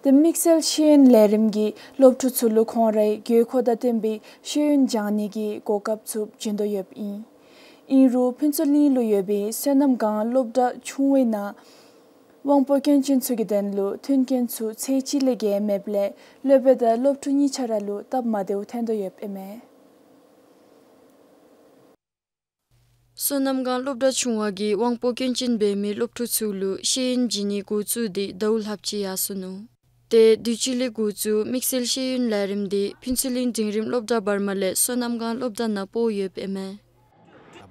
ཏེ་དམིགས་བསལ་ཤེས་ཡོན་ལས་རིམ་གྱིས་སློབ་ཕྲུག་ཚུ་ལུ་ཁོང་རའི་དགོས་མཁོ་དང་བསྟུན་པའི་ཤེས་ཡོན་སྦྱང་ནི་གི་གོ་སྐབས་ཚུ་བྱིན་དོ་ཡོདཔ་ཨིན། ཨིན་རུང་ཕུན་ཚོགས་གླིང་ལུ་ཡོད་པའི་བསོད་ནམས་སྒང་སློབ་གྲྭ་ཆུང་བའི་ནང་དབང་པོ་སྐྱོན་ཅན་ཚུ་གི་དོན་ལུ་མཐུན་རྐྱེན་ཚུ་ཚད་གཅིག་ལས་བརྒལ་མེདཔ་ལས་སློབ་དཔོན་དང་སློབ་ཕྲུག་གཉིས་ཆ་ར་ལུ་སྟབས་མ་བདེཝ་ཐོན་དོ་ཡོདཔ་ཨིན་མས། བསོད་ནམས་སྒང་སློབ་གྲྭ་ཆུང་བ་གིས་དབང་པོ་སྐྱོན་ཅན་འབད་མི་སློབ་ཕྲུག་ཚུ་ལུ་ཤེས་ཡོན་བྱིན་ནི་འགོ་བཙུགས་ཏེ་ཟླཝ་ལྷགཔ་ཅིག་ཡར་སོ་ནུག། ཏེ་དུས་ཅི་ལས་འགོ་བཙུགས་དམིགས་བསལ་ཤེས་ཡོན་ལས་རིམ་འདི་ཕུན་ཚོགས་གླིང་འབྲིང་རིམ་སློབ་གྲྭ་བར་མ་ལས་བསོད་ནམས་སྒང་སློབ་གྲྭ་ནང་སྤོ་ཡོདཔ་ཨིན་མས།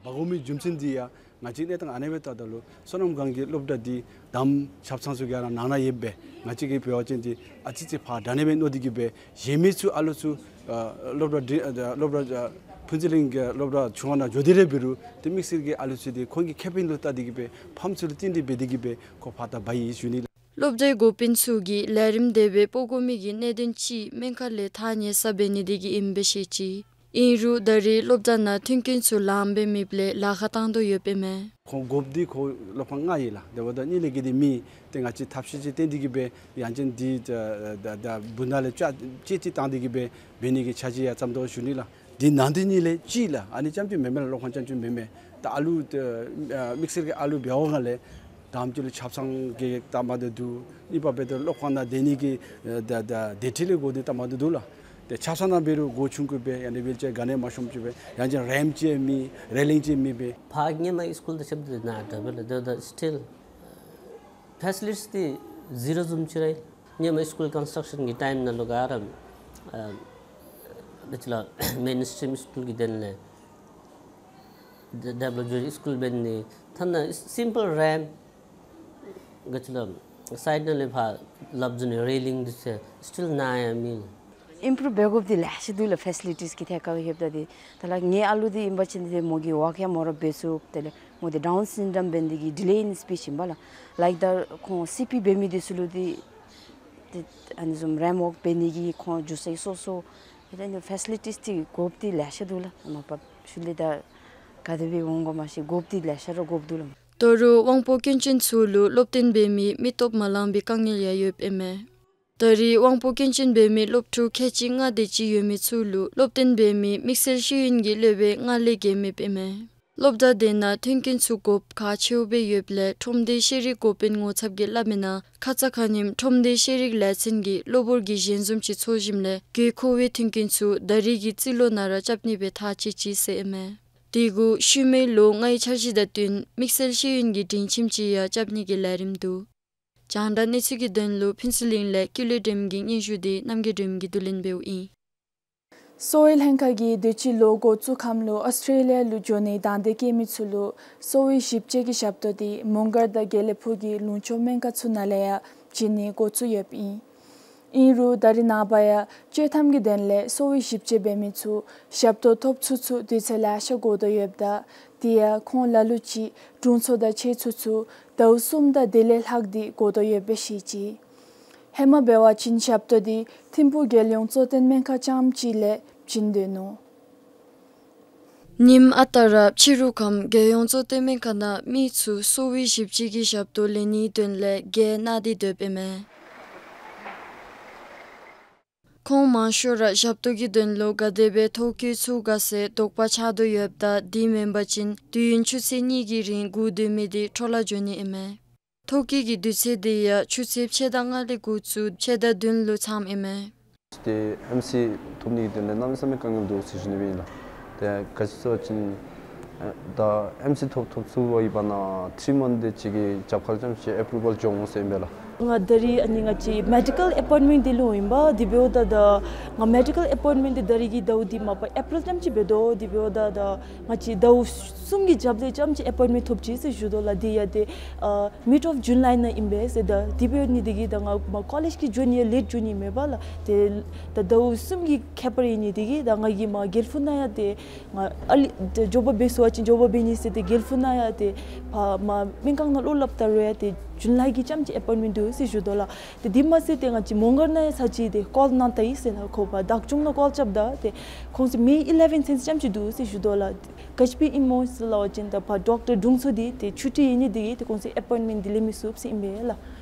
འབག་དགོ་མི་རྒྱུ་མཚན་འདི་ཡང་ང་བཅས་གནས་སྟངས་ཨ་ནེ་སྦེ་བལྟཝ་ད་ལུ་བསོད་ནམས་སྒང་གི་སློབ་གྲྭ་འདི་དང་པ་ཆབ་གསང་ཚུ་ག་ར་ནང་ན་ཡོདཔ་སྦེ་ང་བཅས་ཀྱིས་འབད་བ་ཅིན་འདི་ཨ་ཙི་ཙི་ཕར་དྲག་ནི་སྦེ་མནོ་སྟེ་གིས་སྦེ་གཞན་མི་ཚུ་ཨ་ལུ་ཚུ་ཨ་སློབ་གྲྭ་འདི་ཨ་སློབ་གྲྭ་ཨ་ཕུན་ཚོགས་གླིང་གི་སློབ་གྲྭ་ཆུང་བ་ནང་འགྱོ་སྟེ་ར་འབད་རུང་ཏེ་དམིགས་བསལ་གྱི་ཨ་ལུ་ཚུ་འདི་ཁོང་གི་ཁེ་ཕན་ལུ་བལྟ་སྟེ་གིས་སྦེ་ཕམ་ཚུ་ལུ་བརྟེན་ཏེ་འབད་དེ་གིས་སྦེ་ཁོ་ཕར་ད་འབག་ཡི་ཞུ་ནི་ལགས། སློབ་གྲྭའི་འགོ་དཔོན་ཚུ་གིས་ལས་རིམ་དེ་སྦེ་སྤོ་དགོ་མི་གི་གནད་དོན་ཅིག་སྨན་ཁང་ལས་ཐག་ཉེ་ས་འབད་ནི་དེ་གིས་ཨིནམ་སྦེ་བཤད་ཅི། ཨིན་རུང་ད་རེས་སློབ་གྲྭ་ནང་མཐུན་རྐྱེན་ཚུ་ལངམ་སྦེ་མེདཔ་ལས་ལཱ་ཁག་བཏང་དོ་ཡོདཔ་ཨིན་མས། ཁོང་དགོཔ་འདི་ཁོ་སློབ་ཁང་ལྔ་ཡོད་ལགས། དེ་འབདཝ་ད་གཉིས་ལས་བརྒལ་ཏེ་མེད། ཏེ་ང་བཅས་ཐབས་ཤེས་ཅིག་བཏོན་ཏེ་གིས་སྦེ་ཡང་ཅིན་འདི་ད་ད་ད་སྦུག་ནང་ལས་ཅ་ཅིག་ཅིག་བཏང་སྟེ་གིས་སྦེ་འབད་ནི་གི་འཆར་གཞི་ཡང་བརྩམ་དོ་ཞུ་ནི་ལགས། འདི་ནང་འདི་གཉིས་ལས་གཅིག་ལགས། ཨ་ནི་རྐྱངམ་ཅིག་མེན་མས་ལགས། སློབ་ཁང་རྐྱངམ་ཅིག་མེན་མས། ད་ཨ་ལུ་ཨ་དམིགས་བསལ་གྱི་ཨ་ལུ་འབད་བའི་སྒང་ལས་དང་པ་ཅིག་ལུ་ཆབ་གསང་གི་སྟབས་མ་བདེཝ་འདུག། གཉིས་པ་འབདཝ་ད་སློབ་ཁང་ནང་སྡོད་ནི་གི་ཨ་ད་ད་སྡོད་ཁྲི་ལས་འགོ་འདི་སྟབས་མ་བདེཝ་འདུག་ལགས། ཏེ་ཆབ་གསང་ནང་འབད་རུང་སྒོ་ཆུང་ཀུ་སྦེ་ཡང་ན་ཝིལ་ཅེར་ག་ནི་མ་ཤོངམ་ཅིག་སྦེ་ཡང་ཅིན་རེམཔ་ཅིག་མེད། རེ་ལིང་ཅིག་མེད་པས། ཕར་སྔོན་མ་སི་ཀུལ་དང་ཕྱདཔ་ད་ནཱ་འདྲ་སྦེ་ལགས། ད་ད་སི་ཊིལ་ཕེ་སི་ལི་ཊིས་འདི་ཟི་རོ་བཟུམ་ཅིག་ར་ཨིན། སྔོན་མ་སི་ཀུལ་ཀོན་སི་ཊྲག་ཤཱན་གྱི་ཊའིམ་ནང་ལུ་ག་ར་ཨ་ད་ཅི་ལགས་མེན་སི་ཊིམ་སི་ཀུལ་གྱི་དོན་ལས་ཌི་ཌེབ་ལོཔ་འགྱོ་སི་ཀུལ་འབད་ནི་ཐ་ན་སིམ་པལ་རེམཔ་ག་ཅི་ལགས་སའིཌ་ནང་ལས་ཕར་ལགཔ་འཛུལ་ནི་རེ་ལིང་འདི་ཚུ་སི་ཊིལ་ནཱ་ཡང་མེད། ཨིམ་པུ་རུབ་འབད་དགོཔ་འདི་ལེ་ཤ་འདུག་ལགས། ཕེ་སི་ལི་ཊིས་ཀྱི་ཐད་ཁར་ལྷོདཔ་ད་འདི་ད་ལགས་ངེའི་ཨ་ལུ་འདི་ཨིན་པ་ཅིན་འདི་མོ་གིས་ཝོག་ཡང་མོ་ར་འབད་ཚུགས། དེ་ལས་མོ་འདི་ཌའུན་སིན་ཌོམ་འབད་ནི་དེ་གིས་ཌི་ལེ་ཨིན་སི་པིཆ་ཨིན་པས་ལགས། ལའིཀ་ད་ཁོང་སི་པི་འབད་མི་འདི་ཚུ་ལུ་འདི་ཏེ་ཨ་ནི་བཟུམ་རེམཔ་ཝོག་འབད་ནི་གི་ཁོང་འགྱོ་སའི་སོ་སོ་ཨེ་ད་ནི་ཕེ་སི་ལི་ཊིས་འདི་དགོཔ་འདི་ལེ་ཤ་འདུག་ལགས། མ་པ་ཤུལ་ལས་ད་ག་དེ་སྦེ་འོང་ག་མ་ཤེས། དགོཔ་འདི་ལེ་ཤ་ར་དགོཔ་འདུག་ལགས། ད་རུང་དབང་པོ་སྐྱོན་ཅན་ཚུ་ལུ་སློབ་སྟོན་འབད་མི་མི་སྟོབས་མ་ལང་པའི་དཀའ་ངལ་ཡང་ཡོདཔ་ཨིན་མས། ད་རེས་དབང་པོ་སྐྱོན་ཅན་འབད་མི་སློབ་ཕྲུག་ཁལ་གཅིག་ལྔ་དེ་ཅིག་ཡོད་མི་ཚུ་ལུ་སློབ་སྟོན་འབད་མི་དམིགས་བསལ་ཤེས་ཡོན་གྱི་སློབ་དཔོན་ལྔ་ལས་བརྒལ་མེདཔ་ཨིན་མས། སློབ་གྲྭ་དེ་ནང་མཐུན་རྐྱེན་ཚུ་དགོཔ་ཁག་ཆེཝ་སྦེ་ཡོདཔ་ལས་ཁྲོམ་སྡེའི་ཤེས་རིག་འགོ་དཔོན་ངོ་ཚབ་ཀྱིས་སླབ་མི་ནང་ཁ་ཙ་ཁ་ཉིནམ་ཁྲོམ་སྡེའི་ཤེས་རིག་ལས་ཚན་གྱིས་གློ་བུར་གྱི་ཞལ་འཛོམས་ཅིག་ཚོགས་ཞིནམ་ལས་དགོས་མཁོ་བའི་མཐུན་རྐྱེན་ཚུ་ད་རེས་ཀྱི་རྩིས་ལོ་ནང་ར་རྐྱབ་ནི་སྦེ་ཐག་བཅད་ཅི་ཟེར་ཨིན་མས། དེ་གུ་ཤུལ་མའི་ལོ་ལྔའི་འཆར་གཞི་དང་བསྟུན་དམིགས་བསལ་ཤེས་ཡོན་གྱི་སྒྲིང་ཁྱིམ་ཅིག་ཡང་རྐྱབ་ནི་གི་ལས་རིམ་འདུག། རྒྱང་བསྒྲགས་གནས་ཚུལ་གྱི་དོན་ལུ་ཕུན་ཚོགས་གླིང་ལས་ཀུན་ལེགས་སྒྲོལམ་གྱི་སྙན་ཞུ་འདི་རྣམ་རྒྱལ་སྒྲོལམ་གྱིས་བསྡུ་ལེན་འབདཝ་ཨིན། གསོ་བའི་ལྷན་ཁག་གིས་དུས་ཅི་ལོ་འགོ་བཙུགས་ཁམས་ལུ་ཨོསི་ཊྲེ་ལི་ཡ་ལུ་འགྱོ་ནིའི་དང་འདོད་བསྐྱེད་མི་ཚུ་ལུ་གསོ་བའི་ཞིབ་དཔྱད་ཀྱི་ཞབས་ཏོག་འདི་མོང་སྒར་དང་དགེ་ལེགས་ཕུག་གི་ལུང་ཕྱོགས་སྨན་ཁང་ཚུ་ནང་ལས་ཡང་བྱིན་ནི་འགོ་བཙུགས་ཡོདཔ་ཨིན། ཨིན་རུང་ད་རེས་ནངས་པ་ཡང་སྤྱོད་ཐམ་གྱི་དོན་ལས་གསོ་བའི་ཞིབ་དཔྱད་འབད་མི་ཚུ་ཞབས་ཏོག་ཐོབ་ཚུགས་ཚུགས་དུས་ཚོད་ལེ་ཤ་འགོར་དོ་ཡོདཔ་ད་དེ་ཡང་ཁོང་ལ་ལུ་ཅིག་དྲུང་འཚོ་དང་ཕྱད་ཚུགས་ཚུགས་ཟླཝ་གསུམ་དང་དེ་ལས་ལྷག་སྟེ་འགོར་དོ་ཡོདཔ་སྦེ་བཤད་ཅི། ཧེ་མ་འབད་བ་ཅིན་ཞབས་ཏོག་འདི་ཐིམ་ཕུག་རྒྱལ་ཡོངས་གཙོ་བསྟེན་སྨན་ཁང་རྐྱངམ་ཅིག་ལས་བྱིན་དོ་ནུག། ཉིནམ་ཨ་རྟག་ར་ཕྱི་རུ་ཁམས་རྒྱལ་ཡོངས་གཙོ་བསྟེན་སྨན་ཁང་ནང་མི་ཚུ་གསོ་བའི་ཞིབ་དཔྱད་ཀྱི་ཞབས་ཏོག་ལེན་ནིའི་དོན་ལས་བརྒལ་གནང་སྟེ་སྡོདཔ་ཨིན་མས། ཁོང་མང་ཤོས་ར་ཞབས་ཏོག་གི་དོན་ལུ་ག་དེ་སྦེ་ཐོ་བཀོད་ཚུགས་ག་ཟེར་དོགས་པ་ཆགས་དོ་ཡོདཔ་ད་དེ་མེན་པ་ཅིན་དུས་ཡུན་ཆུ་ཚོད་གཉིས་ཀྱི་རིང་སྒུག་སྡོད་མི་དེ་འཕྲོ་བརླག་འགྱོ་ནི་ཨིན་མས། ཐོ་བཀོད་ཀྱི་དུས་ཚོད་དེ་ཡང་ཆུ་ཚོད་ཕྱེད་དང་ལྔ་ལས་འགོ་བཙུགས་ཕྱེད་དང་བདུན་ལུ་མཚམས་ཨིན་མས། ཏེ་ཨེམ་སི་ཐོབ་ནི་གི་དོན་ལས་གནམ་མེད་ས་མེད་དཀའ་ངལ་འདུག་ཟེར་ཞུ་ནི་སྦེ་ཨིན་ལགས། ཏེ་ག་ཅི་ཟེར་བ་ཅིན་ཨེ་ད་ཨེམ་སི་ཐོབ་ཐོབ་ཚུགས་པའི་བར་ན་ཐི་རི་མནཐ་དེ་ཅིག་གི་རྒྱབ་ཁར་ཙམ་ཅིག་ཨེ་པུ་རུ་ཝལ་འབྱུང་འོང་ཟེར་ཨིན་པས་ལགས། ང་ད་རིས་ཨ་ནི་ང་བཅས་མེ་ཌི་ཀལ་ཨེ་པོའིནཊ་མེནཊ་འདི་ལུ་ཨིན་པས། དེ་འབདཝ་ད་ད་ང་མེ་ཌི་ཀལ་ཨེ་པོའིནཊ་མེནཊ་འདི་ད་རིས་ཀྱི་ཟླཝ་འདི་མ་པ་ཨེ་པི་རིལ་ཙམ་ཅིག་འབད་དོ། དེ་འབདཝ་ད་ད་ང་བཅས་ཟླཝ་གསུམ་གྱི་རྒྱབ་ལས་ཙམ་ཅིག་ཨེ་པོའིནཊ་མེནཊ་ཐོབ་ཅི་ཟེར་ཞུ་དོ་ལགས། དེ་ཡང་ཏེ་ཨ་མིཌ་ཨོཕ་ཇུ་ལའི་ནང་ཨིན་པས་ཟེར། ད་དེ་འབད་ནི་དེ་གིས་ད་ང་མ་ཀོ་ལེཇ་གི་འགྱོ་ནི་ཡང་ལེཊ་འགྱོ་ནི་མེད་པས་ལགས། ཏེ་ད་ཟླཝ་གསུམ་གྱི་ཁྱད་པར་ཨིན་ནི་དེ་གིས་ད་ང་གིས་མ་དགེ་ཕྲུག་ནང་ཡང་ཏེ་ང་ཨ་ལི་ཏེ་མགྱོགས་པ་འབད་ཚུགས་པ་ཅིན་མགྱོགས་པ་འབད་ནི་ཟེར་ཏེ་དགེ་ཕྲུག་ནང་ཡང་ཏེ་ཕར་མ་སྨན་ཁང་ནང་ལོག་སླབ་ད་རུང་ཡང་ཏེ་ཇུ་ལའི་གི་ཙམ་ཅིག་ཨེ་པོའིནཊ་མེནཊ་འདུག་ཟེར་ཞུ་དོ་ལགས། ཏེ་དེ་མ་ཚད་ཏེ་ང་བཅས་མོང་སྒར་ནང་ཡང་ཚར་ཅིག་ཏེ་ཀོལ་གནང་ད་ཡི་ཟེར་ལགས། ཁོ་ཕར་བདག་སྐྱོང་ནང་ཀོལ་རྐྱབ་ད་ཏེ་ཁོང་ཚུ་མེ་ཨི་ལེ་བེན་ཚུན་ཙམ་ཅིག་འདུག་ཟེར་ཞུ་དོ་ལགས། ག་ཅི་སྦེ་ཨིན་མོ་ཟེར་སླབ་པ་ཅིན་ད་ཕར་ཌོག་ཊར་དྲུང་འཚོ་འདི་ཏེ་ཆུ་ཊི་ཡོད་ནི་དེ་གིས་ཏེ་ཁོང་ཚུ་ཨེ་པོའིནཊ་མེནཊ་འདི་ལེན་མི་ཚུགས་ཟེར་ཨིན་པས་ལགས།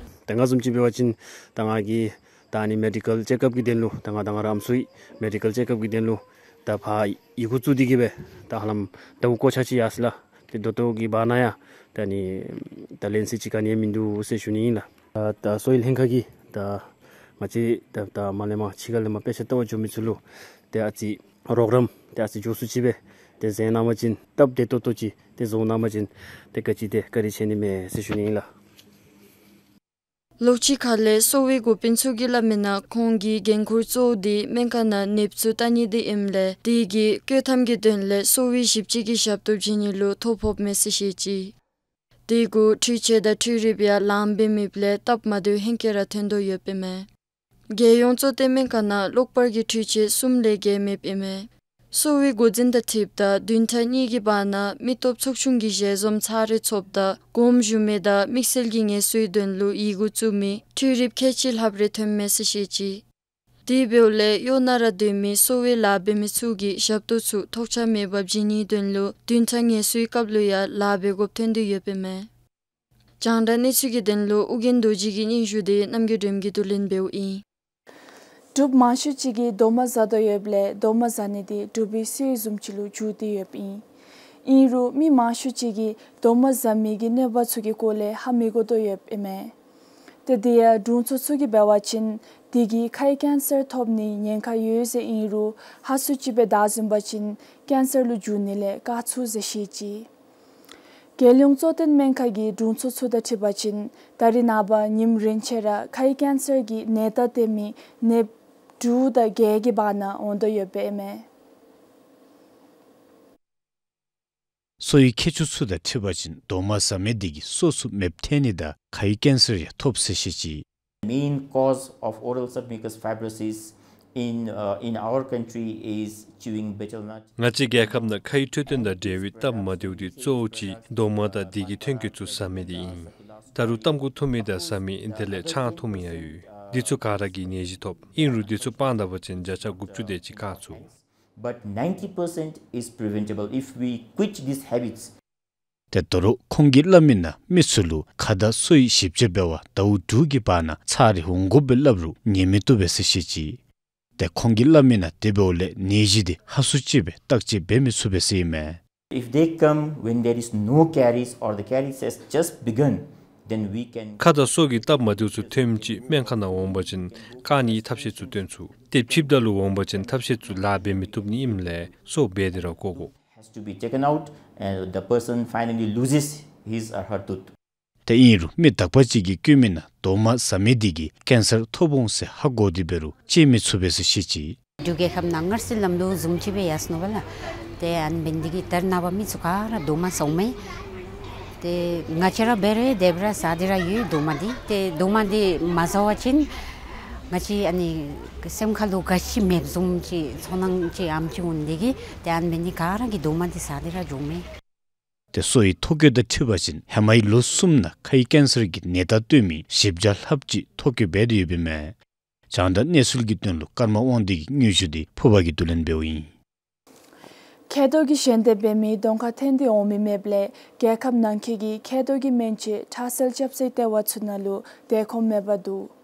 ད་ང་བཟུམ་ཅིག་འབད་བ་ཅིན་ད་ང་གིས་ད་ཨ་ནི་མེ་ཌི་ཀལ་ཅེཀ་ཨཔ་གི་དོན་ལུ་ད་ང་ད་ང་ར་ཨམ་སྲུའི་མེ་ཌི་ཀལ་ཅེཀ་ཨཔ་གི་དོན་ལུ་ད་ཕར་ཡི་གུ་བཙུགས་ཏེ་གིས་སྦེ་ད་ཧ་ལམ་ཟླཝ་འགོ་ཆ་ཅིག་ཡར་སོ་ཡི་ལགས། ཏེ་ད་ལྟོ་གི་བར་ན་ཡང་ད་ཨ་ནི་ད་ལན་ཟེར་ཅིག་ག་ནི་ཡང་མིན་འདུག་ཟེར་ཞུ་ནི་ཨིན་ལགས། ད་ད་གསོ་བའི་ལྷན་ཁག་གིས་ད་ང་བཅས་ད་ད་མར་ལས་མར་ཕྱི་ཁ་ལས་མར་དཔེ་ཆ་ལྟ་བར་འགྱོ་མི་ཚུ་ལུ་ཏེ་ཨ་ཙི་རོགས་རམ་ཏེ་ཨ་ཙི་མགྱོགས་སུ་ཅིག་སྦེ་ཏེ་མཛད་གནང་པ་ཅིན་སྟབས་བདེ་ཏོག་ཏོ་ཅིག་ཏེ་བཟོ་གནང་པ་ཅིན་ཏེ་ག་ཅི་ཏེ་བཀའ་དྲིན་ཆེ་ནི་མས་ཟེར་ཞུ་ནི་ཨིན་ལགས། ལོག་སྤྱོད་ཁ་ལས་གསོ་བའི་འགོ་དཔོན་ཚུ་གིས་སླབ་མི་ནང་ཁོང་གི་འགན་ཁུར་གཙོ་བོ་འདི་སྨན་ཁང་ནང་ནདཔ་ཚུ་བལྟ་ནི་འདི་ཨིནམ་ལས་དེ་གི་བཀོད་ཐམ་གྱི་དོན་ལས་གསོ་བའི་ཞིབ་དཔྱད་ཀྱི་ཞབས་ཏོག་བྱིན་ནི་ལུ་ཐོ་ཕོགཔ་མས་ཟེར་བཤད་ཅི། དེ་གུ་འཕྲུལ་ཆས་དང་འཕྲུལ་རིགཔ་ཡང་ལངམ་སྦེ་མེདཔ་ལས་སྟབས་མ་བདེཝ་ཧེང་སྐལ་ར་ཐོན་དོ་ཡོདཔ་ཨིན་མས། རྒྱལ་ཡོངས་གཙོ་བསྟེན་སྨན་ཁང་ནང་གློག་པར་གྱི་འཕྲུལ་ཆས་གསུམ་ལས་བརྒལ་མེདཔ་ཨིན་མས། གསོ་བའི་འགོ་འཛིན་དང་འཁྲིལཝ་ད་བདུན་ཕྲག་གཉིས་ཀྱི་བར་ན་མི་སྟོབས་ཚོགས་ཆུང་གི་ཞལ་འཛོམས་ཚར་རེ་ཚོགསཔ་ད་དགོངསམ་ཞུ་མི་དང་དམིགས་བསལ་གྱི་ངལ་གསོའི་དོན་ལུ་ཡི་གུ་བཙུགས་མི་འཕྲུལ་རིགཔ་ཁལ་གཅིག་ལྷགཔ་རེ་ཐོནམ་མས་ཟེར་བཤད་ཅི། དེ་འབདཝ་ལས་གཡོག་ནང་ར་སྡོད་མི་གསོ་བའི་ལཱ་འབད་མི་ཚུ་གིས་ཞབས་ཏོག་ཚུ་ཐོགས་ཆགས་མེད་པར་བྱིན་ནིའི་དོན་ལུ་བདུན་ཕྲག་ངལ་གསོའི་སྐབས་ལུ་ཡང་ལཱ་འབད་དགོཔ་ཐོན་དོ་ཡོདཔ་ཨིན་མས། རྒྱང་བསྒྲགས་གནས་ཚུལ་གྱི་དོན་ལུ་ཨོ་རྒྱན་རྡོ་རྗེ་གི་སྙན་ཞུ་དེ་རྣམ་རྒྱལ་སྒྲོལམ་གྱིས་བསྡུ་ལེན་འབདཝ་ཨིན། འབྲུགཔ་མང་ཤོས་ཅིག་གིས་རྡོག་མ་བཟའ་དོ་ཡོདཔ་ལས་རྡོག་མ་བཟའ་ནི་དེ་འབྲུག་པའི་སྲོལ་བཟུམ་ཅིག་ལུ་འགྱུར་ཏེ་ཡོདཔ་ཨིན། ཨིན་རུང་མི་མང་ཤོས་ཅིག་གིས་རྡོག་མ་བཟའ་མི་གི་གནོད་པ་ཚུ་གི་སྐོར་ལས་ཧ་མི་གོ་དོ་ཡོདཔ་ཨིན་མས། ཏེ་དེ་ཡང་དྲུང་འཚོ་ཚུ་གིས་འབད་བ་ཅིན་དེ་གིས་ཁའི་ཀེན་སར་ཐོབ་ནིའི་ཉེན་ཁ་ཡོད་ཟེར་ཨིན་རུང་ཧ་སུ་ཅིག་སྦེ་བདའ་ཟུན་པ་ཅིན་ཀེན་སར་ལུ་འགྱུར་ནི་ལས་བཀག་ཚུགས་ཟེར་བཤད་ཅི། རྒྱལ་ཡོངས་གཙོ་བསྟེན་སྨན་ཁང་གི་དྲུང་འཚོ་ཚུ་དང་འཁྲིལ་བ་ཅིན་ད་རེས་ནངས་པ་ཉིནམ་རེ་ཆད་ར་ཁའི་ཀེན་སར་གྱི་ནད་རྟགས་སྟོན་མི་ནདཔ་དྲུག་དང་བརྒྱད་ཀྱི་བར་ན་འོང་དོ་ཡོདཔ་ཨིན་མས། གསོ་བའི་མཁས་མཆོག་ཚུ་དང་འཁྲིལ་བ་ཅིན་རྡོག་མ་བཟའ་མི་དེ་གིས་སོ་སོ་མེདཔ་ཐལ་ནི་དང་ཁའི་ཀེན་སར་ཡང་ཐོབ་ཟེར་བཤད་ཅི། Main cause of oral submucous fibrosis in, uh, in our country is chewing betel nut. ང་བཅས་རྒྱལ་ཁབ་ནང་ཁའི་འཕྲོད་བསྟེན་དང་འབྲེལ་བའི་སྟབས་མ་བདེཝ་དེ་གཙོ་བོ་ཅིག་རྡོག་མ་དང་དེ་གི་ཐོན་སྐྱེད་ཚུ་བཟའ་མི་དེ་ཨིན། ད་རུང་ཏམ་ཁུ་འཐུང་མི་དང་བཟའ་མི་དེ་ལས་ཆང་འཐུང་མི་ཡང་ཡོད། འདི་ཚུ་ག་ར་གིས་ནད་གཞི་ཐོབ། ཨིན་རུང་འདི་ཚུ་སྤང་ད་པ་ཅིན་བརྒྱ་ཆ་དགུ་བཅུ་དེ་ཅིག་བཀག་ཚུགས། But ninety percent is preventable if we quit these habits. ཏེ་ད་རུང་ཁོང་གིས་སླབ་མི་ནང་མི་ཚུ་ལུ་ཁ་དང་སོའི་ཞིབ་དཔྱད་འབད་བར་ཟླཝ་དྲུག་གི་བར་ན་ཚར་རེ་འོང་དགོ་པས་སླབ་རུང་ཉན་མི་བཏུབ་པས་ཟེར་བཤད་ཅི། ཏེ་ཁོང་གིས་སླབ་མི་ནང་དེ་འབདཝ་ལས་ནད་གཞི་དེ་ཧ་སུ་ཅིག་སྦེ་བརྟག་དཔྱད་འབད་མི་ཚུགས་པས་ཟེར་ཨིན་མས། If they come when there is no caries or the caries has just begun, then we can. ཁ་དང་སོ་གི་སྟབས་མ་བདེཝ་ཚུ་ཐོནམ་ཅིག་སྨན་ཁང་ནང་འོང་པ་ཅིན་བཀག་ནིའི་ཐབས་ཤེས་ཚུ་སྟོན་ཚུགས། ཏེ་ཕྱིསཔ་ད་ལུ་འོང་པ་ཅིན་ཐབས་ཤེས་ཚུ་ལཱ་འབད་མི་བཏུབ་ནི་ཨིནམ་ལས་སོ་སྦད་དེ་ར་བཀོག་དགོ། Has to be taken out and the person finally loses his or her tooth. ཏེ་ཨིན་རུང་མི་དག་པ་ཅིག་གིས་བཀོད་མི་ནང་རྡོག་མ་བཟའ་མི་དེ་གིས་ཀེན་སར་ཐོབ་འོང་ཟེར་ཧ་གོ་སྟེ་འབད་རུང་བཅད་མི་ཚུགས་པས་ཟེར་བཤད་ཅི། འབྲུག་རྒྱལ་ཁབ་ནང་སྔར་སྲོལ་ལམ་ལུགས་བཟུམ་ཅིག་སྦེ་ཡར་སོ་ནུག་པ་ལགས། ཏེ་ཨ་ནི་འབད་ནི་དེ་གིས་ད་རེས་ནངས་པ་མི་ཚུ་ག་ར་རྡོག་མ་ཟཝ་མས། ཏེ་ང་བཅས་ར་འབད་རུང་དེ་སྦེ་ར་ཟ་སྟེ་ར་ཡོད་རྡོག་མ་དེ། ཏེ་རྡོག་མ་དེ་མ་ཟ་བ་ཅིན་ང་བཅས་ཨ་ནི་སེམས་ཁ་ལུ་དགའ་ཞིམ་མེདཔ་བཟུམ་ཅིག་ཚོར་སྣང་ཅིག་ཨ་ནེམ་ཅིག་འོང་ནི་དེ་གིས་ཏེ་ཨ་ནི་འབད་ནི་ག་ར་གིས་རྡོག་མ་དེ་ཟ་སྟེ་ར་འགྱོཝ་མས། ཏེ་གསོ་བའི་ཐོ་བཀོད་དང་འཁྲིལ་བ་ཅིན་ཧེ་མའི་ལོ་གསུམ་ནང་ཁའི་ཀེན་སར་གྱི་ནད་རྟགས་སྟོན་མི་བཞི་བརྒྱ་ལྷགཔ་ཅིག་ཐོ་བཀོད་འབད་དེ་ཡོདཔ་ཨིན་མས། རྒྱང་བསྒྲགས་གནས་ཚུལ་གྱི་དོན་ལུ་ཀརྨ་དབང་འདུས་ཀྱི་སྙན་ཞུ་དེ་ཕུར་པ་གིས་བསྡུ་ལེན་འབདཝ་ཨིན། མཁལ་རྡོག་གི་ཞན་ཏེ་འབད་མི་གདོང་ཁར་འཐོན་ཏེ་འོང་མི་མེདཔ་ལས་རྒྱལ་ཁབ་ནང་འཁོད་ཀྱི་མཁལ་རྡོག་གི་སྨན་བཅོས་ཁྲག་རྩ་རྐྱབ་སའི་ལྟེ་བ་ཚུ་ནང་ལུ་བདེ་ཁོམ་མེད་པར་འདུག།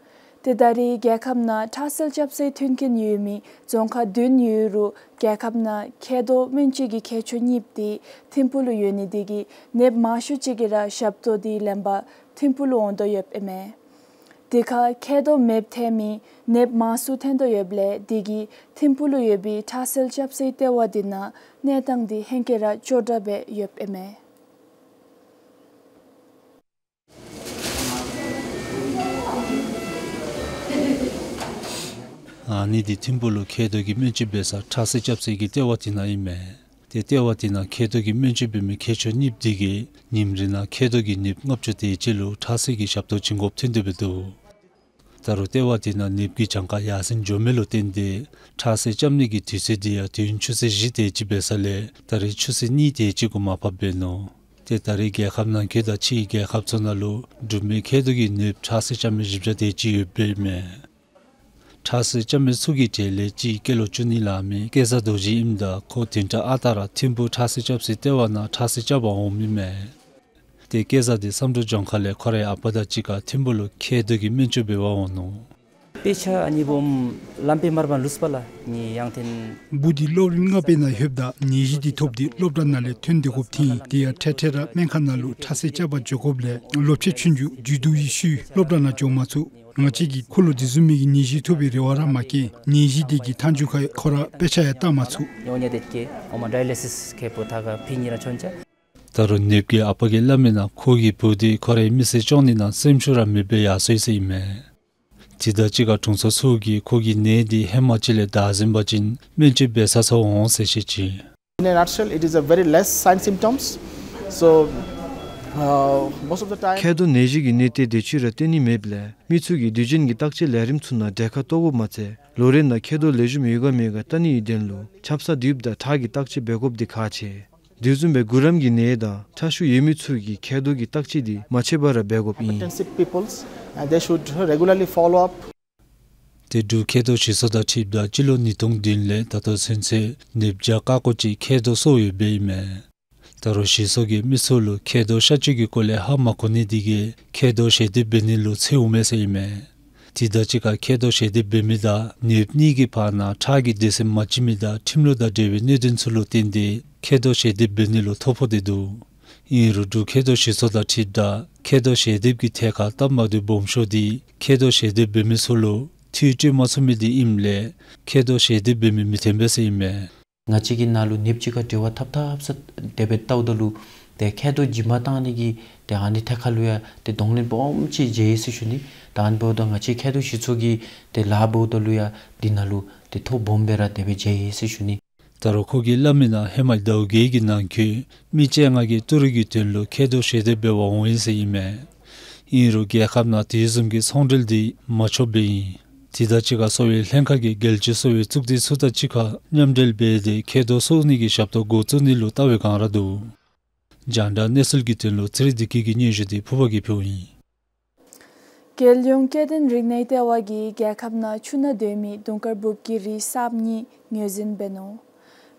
ཏེ་ད་རེས་རྒྱལ་ཁབ་ནང་ཁྲག་སེལ་རྐྱབ་སའི་མཐུན་རྐྱེན་ཡོད་མི་རྫོང་ཁག་བདུན་ཡོད་རུང་རྒྱལ་ཁབ་ནང་མཁལ་རྡོག་སྨན་བཅོས་ཀྱི་མཁས་མཆོག་གཉིས་དེ་ཐིམ་ཕུག་ལུ་ཡོད་ནི་དེ་གིས་ནདཔ་མང་ཤོས་ཅིག་གིས་ར་ཞབས་ཏོག་དེ་ལེན་པར་ཐིམ་ཕུག་ལུ་འོང་དོ་ཡོདཔ་ཨིན་མས། དེ་ཁར་མཁལ་རྡོག་མེདཔ་ཐལ་མི་ནདཔ་མང་སུ་ཐོན་དོ་ཡོདཔ་ལས་དེ་གིས་ཐིམ་ཕུག་ལུ་ཡོད་པའི་ཁྲག་སེལ་རྐྱབ་སའི་ལྟེ་བ་དེ་ནང་གནས་སྟངས་དེ་ཧེང་སྐལ་ར་སྐྱོ་དྲགས་སྦེ་ཡོདཔ་ཨིན་མས། ཨ་ནི་འདི་ཐིམ་ཕུག་ལུ་མཁལ་རྡོག་གི་སྨན་བཅོས་འབད་ས་ཁྲག་སེལ་རྐྱབ་སའི་ལྟེ་བ་དེ་ནང་ཨིན་མས། ཏེ་ལྟེ་བ་དེ་ནང་མཁལ་རྡོག་གི་སྨན་བཅོས་འབད་མི་མཁས་མཆོག་གཉིས་དེ་གིས་ཉིནམ་རེ་ནང་མཁལ་རྡོག་གི་ནདཔ་ལྔ་བཅུ་དེ་ཅིག་ལུ་ཁྲག་སེལ་གྱི་ཞབས་ཏོག་བྱིན་དགོཔ་ཐོན་དོ་འབད་དོ། ད་རུང་ལྟེ་བ་དེ་ནང་ནདཔ་གི་གྱངས་ཁ་ཡར་སེང་འགྱོ་མི་ལུ་བརྟེན་ཏེ་ཁྲག་སེལ་རྐྱབ་ནི་གི་དུས་ཚོད་དེ་ཡང་དུས་ཡུན་ཆུ་ཚོད་བཞི་དེ་ཅིག་འབད་ས་ལས་ད་རེས་ཆུ་ཚོད་གཉིས་དེ་ཅིག་གུ་མར་ཕབ་འབད་ནུག། ཏེ་ད་རེས་རྒྱལ་ཁབ་ནང་འཁོད་དང་ཕྱིའི་རྒྱལ་ཁབ་ཚུ་ནང་ལུ་འབྲུག་མི་མཁལ་རྡོག་གི་ནདཔ་ཁྲག་སེལ་རྐྱབ་མི་བཞི་བརྒྱ་དེ་ཅིག་ཡོདཔ་ཨིན་མས། ཁྲག་སེལ་རྐྱབ་མི་ཚུ་གི་གྲས་ལས་གཅིག་སྐྱེས་ལོ་བཅུ་གཉིས་ལང་མི་སྐལ་བཟང་རྡོ་རྗེ་ཨིནམ་ད་ཁོ་བདུན་ཕྲག་ཨ་རྟག་ར་ཐིམ་ཕུག་ཁྲག་སེལ་རྐྱབ་སའི་ལྟེ་བ་ནང་ཁྲག་སེལ་རྐྱབ་པར་འོངམ་ཨིན་མས། ཏེ་སྐལ་བཟང་འདི་བསམ་གྲུབ་ལྗོངས་མཁར་ལས་ཁོ་རའི་ཨ་པ་དང་གཅིག་ཁར་ཐིམ་ཕུག་ལུ་མཁལ་རྡོག་གི་སྨན་བཅོས་འབད་བར་འོང་ནུག། དཔེ་ཆ་ཨ་ནི་སྦོམ་བླམ་དཔོན་མར་པ་ལུས་པ་ལ་ནི་ཡང་ཐེན། བུ་འདི་སློབ་རིམ་ལྔ་པའི་ནང་ལྷོདཔ་ད་ནད་གཞི་འདི་ཐོབ་སྟེ་སློབ་གྲྭ་ནང་ལས་ཐོན་སྡོད་དགོཔ་ཐོན། དེ་ཡང་འཕྲལ་འཕྲལ་ར་སྨན་ཁང་ནང་ལུ་ཁྲག་སེལ་རྐྱབ་པར་འགྱོ་དགོཔ་ལས་ལོ་ཕྱེད་ཆུང་ཀུ་འགྱོ་དོ་ཡོད་ཤུལ་སློབ་གྲྭ་ནང་འགྱོ་མ་ཚུགས། ང་བཅས་ཀྱིས་ཁོ་ལུ་དེ་བཟུམ་མའི་གི་ནད་གཞི་ཐོབ་པའི་རེ་བ་ར་མ་བསྐྱེད། ནད་གཞི་དེ་གི་མཐའ་མཇུག་ཁར་ཁོ་ར་དཔེ་ཆ་ཡང་བལྟ་མ་ཚུགས། ཉོ་ཉེ་དེ་ཀེ་ཨོ་མ་ཌའི་ལི་སིས་ཁེ་པོ་ཐ་ག་ཕི་ཉི་ར་ཆོན་ཅ། ད་རུང་ནདཔ་གི་ཨ་པ་གིས་སླབ་མི་ནང་ཁོ་གི་བུ་འདི་ཁོ་རའི་མི་ཚེ་སྐྱོང་ནི་ནང་སེམས་ཤུགས་ར་མེདཔ་སྦེ་ཡར་སོ་ཡི་ཟེར་ཨིན་མས། དེ་དང་གཅིག་ཁར་དྲུང་འཚོ་ཚུ་གིས་ཁོ་གི་ནད་འདི་ཧེ་མ་ཅིག་ལས་དྲག་ཟིན་པ་ཅིན་སྨན་བཅོས་འབད་ས་ཚུ་འོང་ཟེར་བཤད་ཅི། In a nutshell, it is a very less sign symptoms. So, uh, most of the time མཁལ་རྡོག་ནད་གཞི་གི་ནད་དེ་དེ་ཅིག་ར་སྟོན་ནི་མེདཔ་ལས་མི་ཚུ་གིས་དུས་རྒྱུན་གྱི་བརྟག་དཔྱད་ལས་རིམ་ཚུ་ནང་གྲལ་ཁར་གཏོགས་དགོཔ་མ་ཚད་ལོ་རེ་ནང་མཁལ་རྡོག་ལེགས་ཤོམ་ཡོད་ག་མེད་ག་བལྟ་ནི་ཡོད་དོན་ལུ་ཆབ་གསང་དུས་དང་ཁྲག་གི་བརྟག་དཔྱད་འབད་དགོཔ་འདི་ཁག་ཆེ། དེ་བཟུམ་སྦེ་གུ་རམ་གྱི་ནད་དང་ཁྲག་ཤུགས་ཡོད་མི་ཚུ་གིས་མཁལ་རྡོག་གི་བརྟག་དཔྱད་འདི་མ་ཆད་པར་ར་འབད་དགོཔ་ཨིན། Hypertensive peoples, and they should regularly follow up. ཏེ་འབྲུག་མཁལ་རྡོག་ཞིག་གསོ་དང་འཁྲིལཝ་ད་སྤྱི་ལོ་ཉིས་སྟོང་བདུན་ལས་ད་ལྟོ་ཚུན་ཚོད་ནདཔ་བརྒྱ་ཀ་ཀོ་ཅིག་མཁལ་རྡོག་གསོ་ཡོདཔ་ཨིན་མས། ད་རུང་ཞིག་གསོ་གིས་མི་ཚུ་ལུ་མཁལ་རྡོག་གཤག་བཅོས་ཀྱི་སྐོར་ལས་ཧ་མ་གོ་ནི་དེ་གིས་མཁལ་རྡོག་ཞལ་འདེབས་འབད་ནི་ལུ་འཚེརཝ་མས་ཟེར་ཨིན་མས། དེ་དང་གཅིག་ཁར་མཁལ་རྡོག་ཞལ་འདེབས་འབད་མི་དང་ནདཔ་གཉིས་ཀྱི་བར་ན་ཁྲག་གི་སྡེ་ཚན་མ་གཅིག་མི་དང་ཁྲིམས་ལུགས་དང་འབྲེལ་བའི་གནད་དོན་ཚུ་ལུ་བརྟེན་ཏེ་མཁལ་རྡོག་ཞལ་འདེབས་འབད་ནི་ལུ་ཐོ་ཕོག་སྟེ་འདུག། ཨིན་རུང་འབྲུག་མཁལ་རྡོག་ཞིག་གསོ་དང་འཁྲིལཝ་ད་མཁལ་རྡོག་ཞལ་འདེབས་ཀྱི་ཐད་ཁར་སྟབས་མ་བདེཝ་སྦོམ་ཤོས་འདི་མཁལ་རྡོག་ཞལ་འདེབས་འབད་མི་ཚུ་ལུ་འཐུས་སྤྲོད་མ་ཚུགས་མི་འདི་ཨིནམ་ལས་མཁལ་རྡོག་ཞལ་འདེབས་འབད་མི་མི་ཐོན་པས་ཟེར་ཨིན་མས། ང་བཅས་ཀྱི་ནང་ལུ་ནདཔ་ཅིག་ཁར་འབྲེལ་བ་འཐབ་འཐབ་ས་དེ་སྦེ་བལྟཝ་ད་ལུ་ཏེ་མཁལ་རྡོག་བྱིན་མ་བཏང་ནི་གི་ཏེ་ཨ་ནི་ཐད་ཁར་ལུ་ཡང་ཏེ་གདོང་ལེན་སྦོམ་ཅིག་མཇལ་ཡི་ཟེར་ཞུ་ནི། ད་ཨ་ནི་འབདཝ་ད་ང་བཅས་མཁལ་རྡོག་ཞིག་གསོ་གི་ཏེ་ལཱ་འབདཝ་ད་ལུ་ཡང་འདི་ནང་ལུ་ཏེ་ཐོ་སྦོམ་སྦེ་ར་དེ་སྦེ་མཇལ་ཡི་ཟེར་ཞུ་ནི། ད་རུང་ཁོ་གིས་སླབ་མི་ནང་ཧེ་མ་ཟླཝ་བརྒྱད་ཀྱི་ནང་འཁོད་མི་བཅོ་ལྔ་གིས་ཏི་རུ་གི་དོན་ལུ་མཁལ་རྡོག་ཞལ་འདེབས་འབད་བར་འོང་ཡི་ཟེར་ཨིན་མས། ཨིན་རུང་རྒྱལ་ཁབ་ནང་དེ་བཟུམ་གྱི་ཚོང་འབྲེལ་འདི་མ་ཆོགཔ་སྦེ་ཨིན། དེ་དང་གཅིག་ཁར་གསོ་བའི་ལྷན་ཁག་གིས་རྒྱལ་སྤྱིའི་གསོ་བའི་གཙུག་སྡེ་ཚུ་དང་གཅིག་ཁར་མཉམ་འབྲེལ་འབད་དེ་མཁལ་རྡོག་གསོ་ནི་གི་ཞབས་ཏོག་འགོ་བཙུགས་ནི་ལུ་བལྟ་བའི་བསྒང་ར་འདུག། རྒྱང་བསྒྲགས་གནས་ཚུལ་གྱི་དོན་ལུ་ཚེ་རིང་བདེ་སྐྱིད་ཀྱི་སྙན་ཞུ་འདི་ཕུརཔ་གིས་ཕུལཝ་ཨིན། རྒྱལ་ཡོངས་སྐྱེ་ལྡན་རིག་གནས་ལྟེ་བ་གིས་རྒྱལ་ཁབ་ནང་ཆུ་ནང་སྡོད་མི་དུང་དཀར་འབུབ་ཀྱི་རིགས་གསརཔ་གཉིས་ངོས་འཛིན་འབད་ནུག།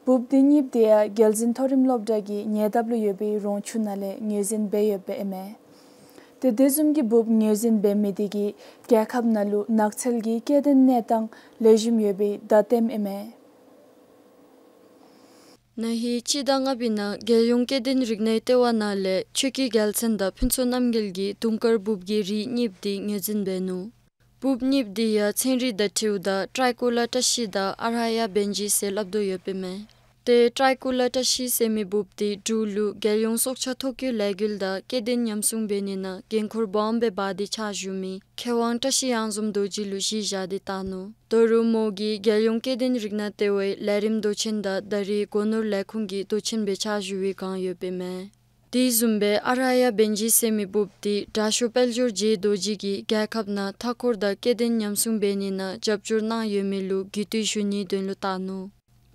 འབུབ་འདི་གཉིས་དེ་ཡང་རྒྱལ་འཛིན་མཐོ་རིམ་སློབ་གྲྭ་གི་ཉེ་འདབས་ལུ་ཡོད་པའི་རོང་ཆུ་ནང་ལས་ངོས་འཛིན་འབད་ཡོདཔ་ཨིན་མས། ཏེ་དེ་བཟུམ་གྱི་འབུབ་ངོས་འཛིན་འབད་མི་དེ་གིས་རྒྱལ་ཁབ་ནང་ལུ་ནགས་ཚལ་གྱི་སྐྱེ་ལྡན་གནས་སྟངས་ལེགས་ཤོམ་ཡོད་པའི་བརྡ་སྟོནམ་ཨིན་མས། ན་ཧིང་སྤྱི་ཟླ་ལྔ་པའི་ནང་རྒྱལ་ཡོངས་སྐྱེ་ལྡན་རིག་གནས་ལྟེ་བ་ནང་ལས་ཆོས་སྐྱིད་རྒྱལ་མཚན་དང་ཕུན་ཚོགས་རྣམ་རྒྱལ་གྱིས་དུང་དཀར་འབུབ་ཀྱི་རིགས་གཉིས་དེ་ངོས་འཛིན་འབད་ནུག། འབུབ་གཉིས་དེ་ཡང་ཚན་རིག་དང་འཁྲིལཝ་ད་ཏྲའི་ཀུ་ལ་བཀྲ་ཤིས་དང་ཨ་ར་ཡ་བེན་ཇི་ཟེར་སླབ་དོ་ཡོདཔ་ཨིན་མས། ཏེ་ཏྲའི་ཀུ་ལ་བཀྲ་ཤིས་ཟེར་མི་འབུབ་དེ་འབྲུག་ལུ་རྒྱལ་ཡོངས་སྲོག་ཆགས་ཐོ་བཀོད་ལས་འགུལ་དང་སྐྱེ་ལྡན་ཉམས་སྲུང་འབད་ནི་ནང་འགན་ཁུར་སྦོམ་སྦེ་འབག་སྟེ་ཕྱག་ཞུ་མི་མཁས་དབང་བཀྲ་ཤིས་གཡང་འཛོམས་རྡོ་རྗེ་ལུ་གཞི་བཞག་སྟེ་བཏང་ནུག། ད་རུང་མོ་གིས་རྒྱལ་ཡོངས་སྐྱེ་ལྡན་རིག་གནས་ལྟེ་བའི་ལས་རིམ་མདོ་ཆེན་དང་ད་རེས་སྒོ་ནོར་ལས་ཁུངས་ཀྱི་མདོ་ཆེན་སྦེ་ཕྱག་ཞུ་བའི་བསྒང་ཡོདཔ་ཨིན་མས། དེ་བཟུམ་སྦེ་ཨ་ར་ཡ་བེན་ཇི་ཟེར་མི་འབུབ་དེ་དྲག་ཤོས་དཔལ་འབྱོར་རྗེ་རྡོ་རྗེ་གིས་རྒྱལ་ཁབ་ནང་མཐའ་འཁོར་དང་སྐྱེ་ལྡན་ཉམས་སྲུང་འབད་ནི་ནང་རྒྱབ་སྐྱོར་གནང་ཡོད་མི་ལུ་གུས་བཏུད་ཞུ་ནིའི་དོན་ལུ་བཏང་ནུག།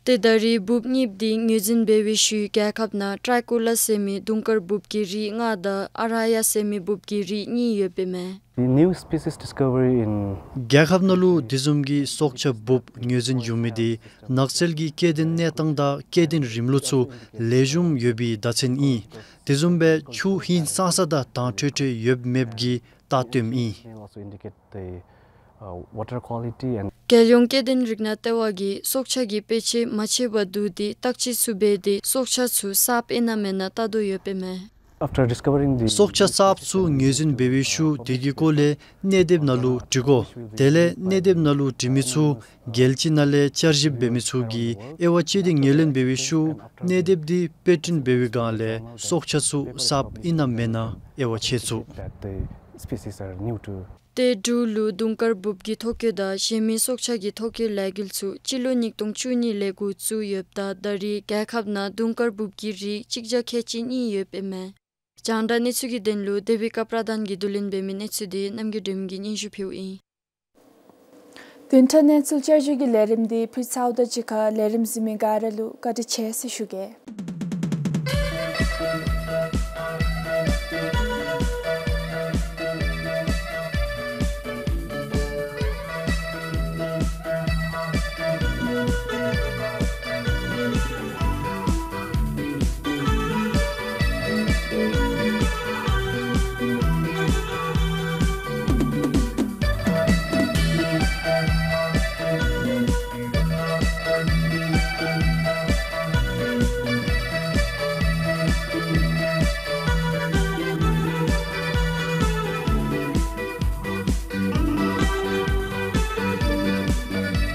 ཏེ་ད་རེས་འབུབ་གཉིས་དེ་ངོས་འཛིན་འབད་བའི་ཤུལ་རྒྱལ་ཁབ་ནང་ཏྲའི་ཀུ་ལ་ཟེར་མི་དུང་དཀར་འབུབ་ཀྱི་རིགས་ལྔ་དང་ཨ་ར་ཡ་ཟེར་མི་འབུབ་ཀྱི་རིགས་གཉིས་ཡོདཔ་ཨིན་མས། The new species discovery in རྒྱལ་ཁབ་ནང་ལུ་དེ་བཟུམ་གྱི་སྲོག་ཆགས་འབུབ་ངོས་འཛིན་འབྱུང་མི་དེ་ནགས་ཚལ་གྱི་སྐྱེ་ལྡན་གནས་སྟངས་དང་སྐྱེ་ལྡན་རིམ་ལུགས་ཚུ་ལེགས་ཤོམ་ཡོད་པའི་བརྡ་མཚོན་ཨིན། དེ་བཟུམ་སྦེ་ཆུ་ཧིང་སངས་ས་དང་དྭངས་འཕྲོས་འཕྲོས་ཡོདཔ་མེདཔ་གི་བརྡ་སྟོནམ་ཨིན། They also indicate the uh, water quality and རྒྱལ་ཡོངས་སྐྱེ་ལྡན་རིགས་སྣ་ལྟེ་བ་གིས་སྲོག་ཆགས་ཀྱི་དཔེ་ཆ་མ་ཕྱེ་བར་བསྡུ་སྟེ་བརྟག་དཔྱད་ཚུ་འབད་དེ་སྲོག་ཆགས་ཚུ་གསརཔ་ཨིན་ན་མེན་ན་བལྟ་དོ་ཡོདཔ་ཨིན་མས། After discovering the སྲོག་ཆགས་གསརཔ་ཚུ་ངོས་འཛིན་འབད་བའི་ཤུལ་དེ་གི་སྐོར་ལས་གནས་སྡེཔ་ནང་ལུ་དྲི་དགོ། དེ་ལས་གནས་སྡེཔ་ནང་ལུ་དྲི་མི་ཚུ་རྒྱལ་སྤྱི་ནང་ལས་བསྐྱར་ཞིབ་འབད་མི་ཚུ་གིས་དབྱེ་བ་དཔྱད་དེ་ངོས་ལེན་འབད་བའི་ཤུལ་གནས་སྡེཔ་དེ་དཔེ་སྐྲུན་འབད་བའི་སྒང་ལས་སྲོག་ཆགས་ཚུ་གསརཔ་ཨིན་ན་མེན་ན་དབྱེ་བ་ཕྱེ་ཚུགས། That the species are new to ཏེ་འབྲུག་ལུ་དུང་དཀར་འབུབ་ཀྱི་ཐོ་བཀོད་དང་གཞན་མི་སྲོག་ཆགས་ཀྱི་ཐོ་བཀོད་ལས་འགུལ་ཚུ་སྤྱི་ལོ་ཉིས་སྟོང་བཅུ་གཉིས་ལས་འགོ་བཙུགས་ཡོདཔ་ད་ད་རེས་རྒྱལ་ཁབ་ནང་དུང་དཀར་འབུབ་ཀྱི་རིགས་གཅིག་བརྒྱ་ཁལ་གཅིག་གཉིས་ཡོདཔ་ཨིན་མས། རྒྱང་བསྒྲགས་གནས་ཚུལ་གྱི་དོན་ལུ་དེ་བི་ཀ་པྲ་དཱན་གྱིས་བསྡུ་ལེན་འབད་མི་གནས་ཚུལ་དེ་རྣམ་རྒྱལ་སྒྲོལ་མ་གིས་སྙན་ཞུ་ཕུལཝ་ཨིན། བདུན་ཕྲག་གནས་ཚུལ་བསྐྱར་ཞུ་གི་ལས་རིམ་དེ་ཕུལ་ཚརཝ་ད་གཅིག་ཁར་ལས་རིམ་གཟིགས་མི་ག་ར་ལུ་བཀའ་དྲིན་ཆེ་ཟེར་ཞུ་གེ།